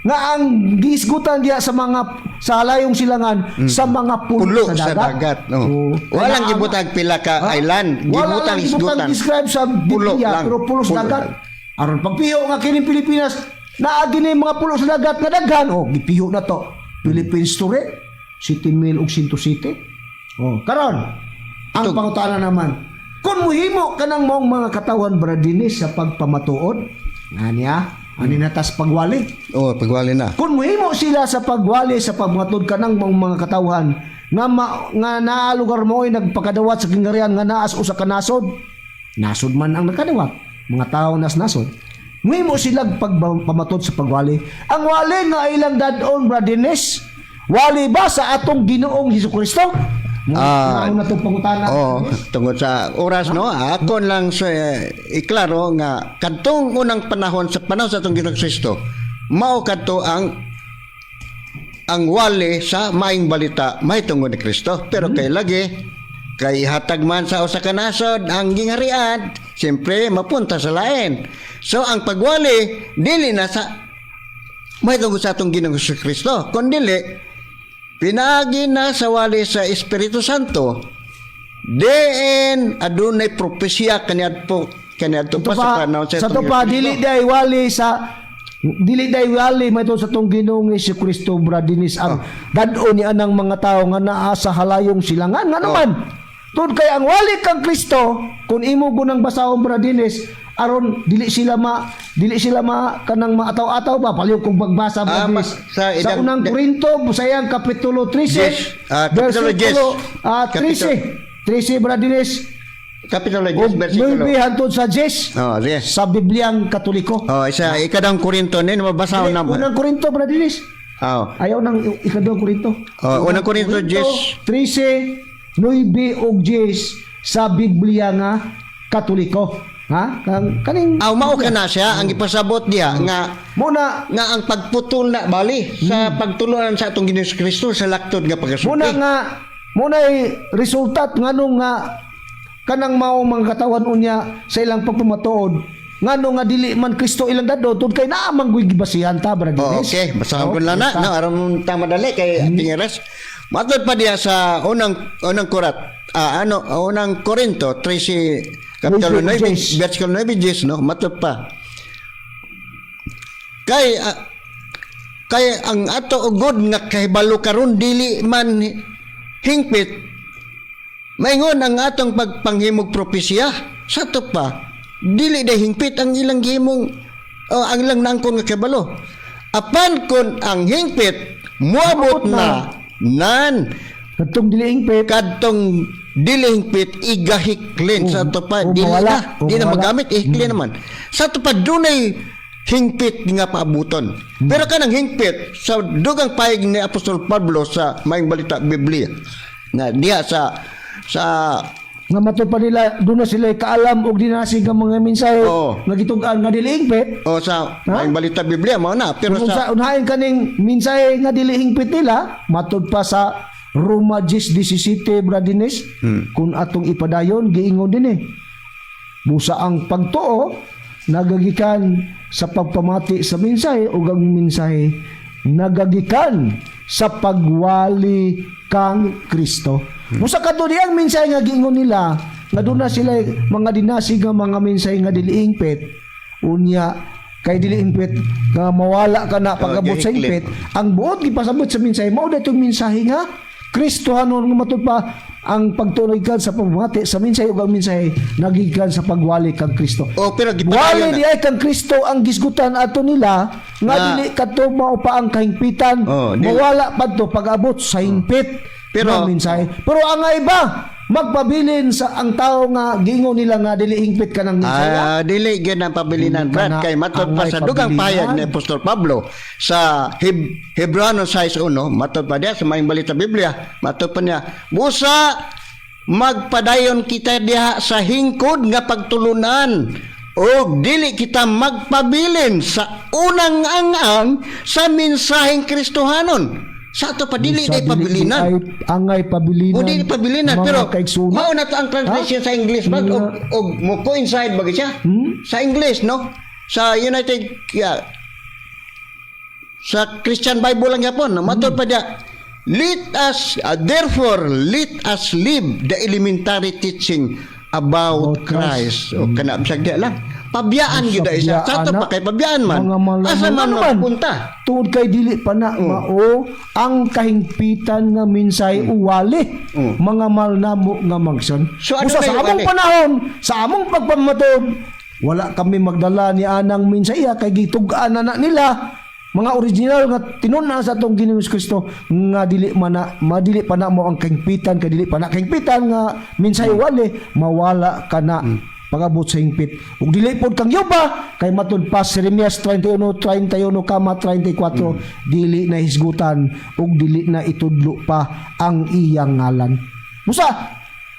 nga ang giisgutan diya sa mga sa halayong silangan sa mga pulo, Pulo sa sa dagat. dagat. Oh. Oo. Walang Kaya gibutag pila ka Ha? island. Wala Gibutang lang gibutang isgutan. describe sa Pulo Biblia, lang. pero pulo sa Pulo dagat. lang. Aron pagpiho nga kining Pilipinas, naa gini mga pulo sa dagat nga daghan, oh, gipiho na to. Philippines Story, City Mail ug Sinto City. Oh, karon ang pangutana naman, kung muhimo kanang maong mga katawan, Brad Dennis, sa pagpamatuod, nga niya, ani na tas pagwali. Oh, pagwali na. Kung muhimo sila sa pagwali sa pagmatod kanang mga katawhan nga nga naa lugar mo ay nagpakadawat sa gingharian nga naas usa ka nasod, nasod man ang nakadawat, mga tao nas nasod. Muhimo sila pagpamatod sa pagwali. Ang wali nga ilang dad-on, Brad Dennis, wali ba sa atong Ginoong Hesus Kristo? Na itong pangutana. Oh, tungod sa oras, no, akon lang sa iklaro nga kadtong unang panahon, sa panahon sa atong Ginoong Kristo, mao kadto ang wali sa maayong balita mahitungod ni Kristo. Pero kay lagi kay hatag man sa usa ka nasod ang gingharian, siyempre mapunta sa lain. So ang pagwali dili na sa mahitungod sa atong Ginoong Kristo, kundi pinaagi na sa wali sa Espiritu Santo. Diin adunay propesya kaniadto kaniadto pa sa panahon sa atong to pa Ginoong dili Kristo. day wali sa dili day wali may sa tong Ginoong Kristo, Brad Dennis, ang dad-on ni anang mga tao nga naa sa halayong silangan nga naman. Tungod kay ang wali kang Kristo, kung imo gunang basahon, Brad Dennis, aron dili sila ma kanang maataw-ataw ba palihog kung pagbasa, Brad Dennis. Sa Sa unang Korinto sa iyang kapitulo 13, Yes. Kapitulo versikulo 10. 13 13, Brad Dennis. Kapitulo 10 ug versikulo 9 hantod sa 10 Oh, yes. sa Bibliang Katoliko. Oh, isa ikadang Korinto ni mabasa na. Unang Korinto, Brad Dennis. Oh. Ayaw nang ikaduhang Korinto. Oh, unang Korinto, 10. 13, 9 ug 10 sa Biblia nga Katoliko. Ha? Kang kaning Aw, mao ka na siya ang ipasabot diha nga mo na nga ang pagputol na bali sa pagtulunan sa atong Ginoong Kristo sa laktod nga pagkasulti. Muna nga muna ay resultat nganong nga kanang mao mga katawan unya sa ilang pagpamatuod ngano nga dili man Kristo ilang dad-on, tungod kay naa man guy gibasihan ta, Brad Oh, Dennis. okay, basahan ko lang na, basta. no, aron ta madali kay tingiras. Matod pa diha sa unang unang Kurat, ano, unang Korinto 13 kapitulo 9 10. versikulo 9 10, no, matod pa. Kay ang ato ugod nga kahibalo karon dili man hingpit maingon ang atong pagpanghimog propesya. Sa ato pa dili day hingpit ang ilang gihimong o ang ilang nangkon nga kahibalo, apan kon ang hingpit moabot Moabot na nan Kadtong dili hingpit kadtong dili hingpit igahiklin. Sa ato pa o dili mawala, na o di na mawala. magamit, ihiklin naman. Sa ato pa dunay hingpit nga paabuton, pero kanang hingpit sa dugang pahig ni Apostol Pablo sa Maayong Balita Biblia na diha sa sa Nga matud pa nila doon na sila kaalam og dinasig nga mga mensahe nga gitug-an nga dili hingpit. O sa Ha? Maayong Balita Biblia mao na, pero Kung sa sa unahin kaning mensahe nga dili hingpit nila, matud pa sa Roma 10:17, Brad Dennis, kung atong ipadayon, giingon din eh. Busa ang pagtuo nagagikan sa pagpamati sa mensahe ug ang mensahe nagagikan sa pagwali kang Kristo. Busa kadto ang mensahe nga giingon nila nga doon na sila mga dinasig nga mga mensahe nga dili hingpit, unya kay dili hingpit nga mawala ka na pag-abot sa gihiklit. hingpit, ang buot gipasabot sa mensahe mao datong mensahe nga Kristohanon nga matud pa ang pagtuloy kan sa pamati sa mensahe ug ang mensahe nagikan sa pagwali kang Kristo. O pero Wali gipadayon na. di ay kang Kristo ang gisgutan ato nila nga dili kadto mao pa ang kahingpitan, Oh, dili. mawala pa to pag-abot sa hingpit Pero- nga mensahe. Pero ang iba magpabilin sa ang tao nga giingon nila nga dili hingpit kanang mensahe. Ah, dili gyud ang pabilinan, Dili Brad, ka na kay matod pa angay sa dugang pabilinan. pahayag ni Apostol Pablo sa Hebreano 6:1, matod pa diya sa Maayong Balita Biblia, matod pa niya, busa magpadayon kita diha sa hingkod nga pagtulunan og dili kita magpabilin sa unang ang-ang sa mensaheng Kristohanon. Sa ato pa dili Sa day pabilinan. Ay, angay pabilinan. O dili pabilinan mga pero kaigsunan. mao na to ang translation sa English ba og og mo coincide ba gyud siya? Sa English, no? Sa United, yeah, sa Christian Bible lang yapon, no? Matod pa diya, let us therefore let us live the elementary teaching about About Christ. Christ. O kana bisag diya lang. Pabiyaan gyud ay isa. Sa ato Ana, pa kay pabiyaan man. mga malaman. Asa man Ano man? mapunta? Tungod kay dili pa na mao ang kahingpitan nga minsay uwali mga mahal namo nga magson. So, ano Busa na sa yung among wali? panahon, sa among pagpamatod, wala kami magdala ni anang minsay kay gitug-an na na nila mga original nga tinun-an sa atong Ginoong Kristo nga dili man na madili pa na mo ang kahingpitan, kay dili pa na kahingpitan nga minsay wali, mawala ka na pag-abot sa hingpit. Ug dili pod kang yuba kay matud pa sa Jeremias 31:31,34, dili na hisgutan ug dili na itudlo pa ang iyang ngalan. Busa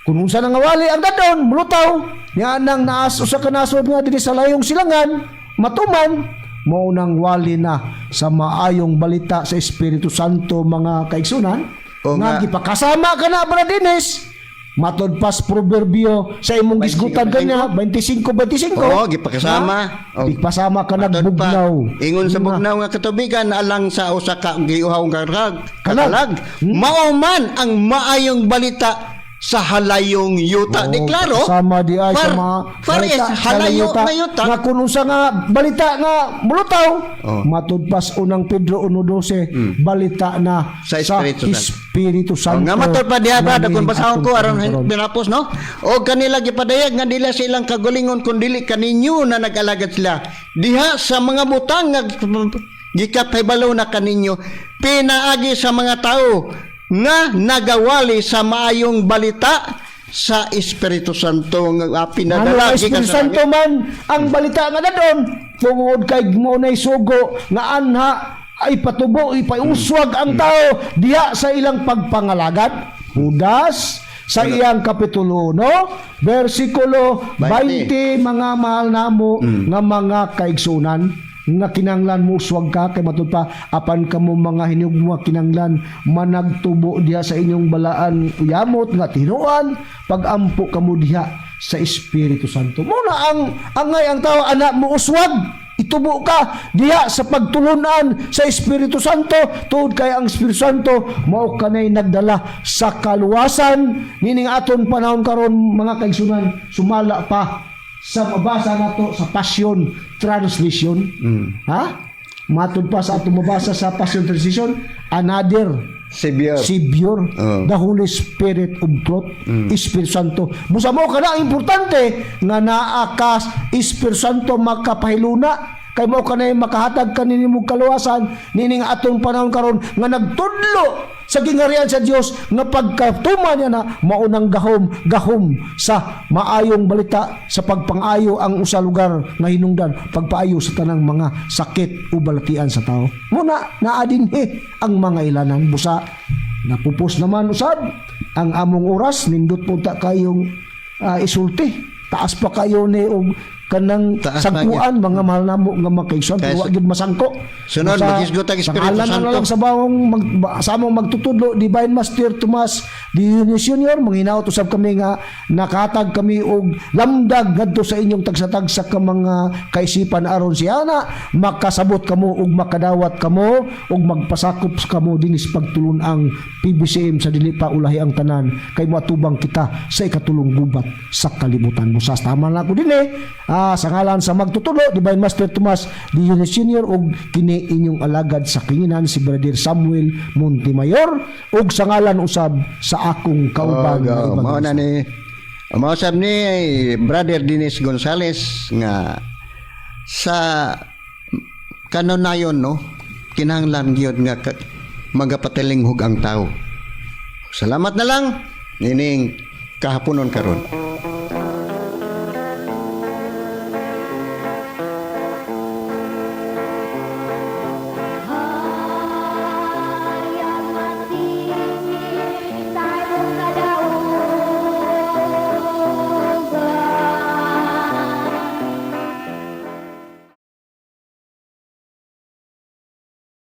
kung unsa na nga wali ang dadon mulutaw niya nang naas usa ka nasod nga dinhi sa layong silangan matuman, mao nang wali na sa maayong balita sa Espiritu Santo, mga kaigsunan, O nga nga. gipakasama ka na, Brad Dennis, matod pas Proverbio sa imong gisgutan kanya 25:25. Oo, gipakasama. Ha? Gipasama ka Matod pa, nagbugnaw. ingon sa Nga. bugnaw nga katubigan alang sa usa ka giuhaw nga Kalag. kalag. Mao man ang maayong balita sa halayong yuta. Oo, Deklaro. kasama di ay sa mga far is balita sa halayo yuta. nga yuta. Nga kung unsa nga balita nga mulutaw, matud pas Unang Pedro 1:12, balita na Sa Espiritu Santo. Espiritu Santo. Oh, nga matod pa diha, brad, nga kung basahon ko aron atong karon. pinapos, no. O kanila gipadayag nga dila sa ilang kagulingon kun dili kaninyo na nag-alagad sila diha sa mga butang nga gikapahibalo na kaninyo pinaagi sa mga tao nga nagawali sa maayong balita sa Espiritu Santo nga Ano pinadala ang gikan Espiritu sa Santo langit. man ang balita nga dadon tungod kay mo nay sugo nga anha ay patubo, ipaiuswag ang tao diha sa ilang pagpangalagad. Judas sa iyang kapitulo 1 versikulo 20. 20, mga mahal namo nga mga kaigsunan nga kinanglan mo uswag ka kay matud pa, apan kamo mga hinugma kinanglan managtubo diha sa inyong balaan yamot nga tinuan pagampo kamo diha sa Espiritu Santo. Mo na ang angay ang tao ana mo uswag, itubo ka diha sa pagtulunan sa Espiritu Santo tungod kay ang Espiritu Santo mao kanay nagdala sa kaluwasan nining aton panahon karon, mga kaigsunan, sumala pa sa mabasa nato sa Passion Translation. Ha? Matud pa sa atong mabasa sa Passion Translation, another Savior. Savior, Oh. the Holy Spirit of Truth, Espiritu Santo. Busa mo kana ang importante nga naa ka Espiritu Santo makapahiluna kay mao kanay makahatag kanini mo kaluwasan nining atong panahon karon nga nagtudlo sa gingharian sa Dios nga pagkatuman niya na maunang gahom gahom sa maayong balita sa pagpangayo ang usa lugar nga hinungdan, pagpaayo sa tanang mga sakit o balatian sa tao. Muna naa dinhi ang mga ilanan. Busa napupos naman usab ang among oras. Nindot punta kayong isulti. Taas pa kayo ni og kanang Taas pa. sagkuan, mga mahal namo nga mga kaigsoon, Kaya pero wa gyud masangko. Sunod, Basta, maghisgot ang Espiritu sa ngalan na Santo. lang sa bawong sa among magtutudlo, Divine Master Tomas Dionis Jr., manghinaot usab kami nga nakatag kami og lamdag ngadto sa inyong tagsa-tagsa ka mga kaisipan aron siya na makasabot kamo ug makadawat kamo ug magpasakop kamo dinis pagtulon ang PBCM sa dili pa ulahi ang tanan, kay moatubang kita sa ikatulong gubat sa kalibutan. Busas tama na ako dinhi sa ngalan sa magtutudlo, Divine Master Tomas Dionis Jr., ug kini inyong alagad sa kinginan, si Brother Samuel Montemayor, ug sa ngalan usab sa akong kauban Og, nga mao na evangelista. ni mao sab ni Brother Dennis Gonzales nga sa kanunayon, no, kinahanglan gyud nga magapatilinghog ang tao. Salamat na lang nining kahaponon karon.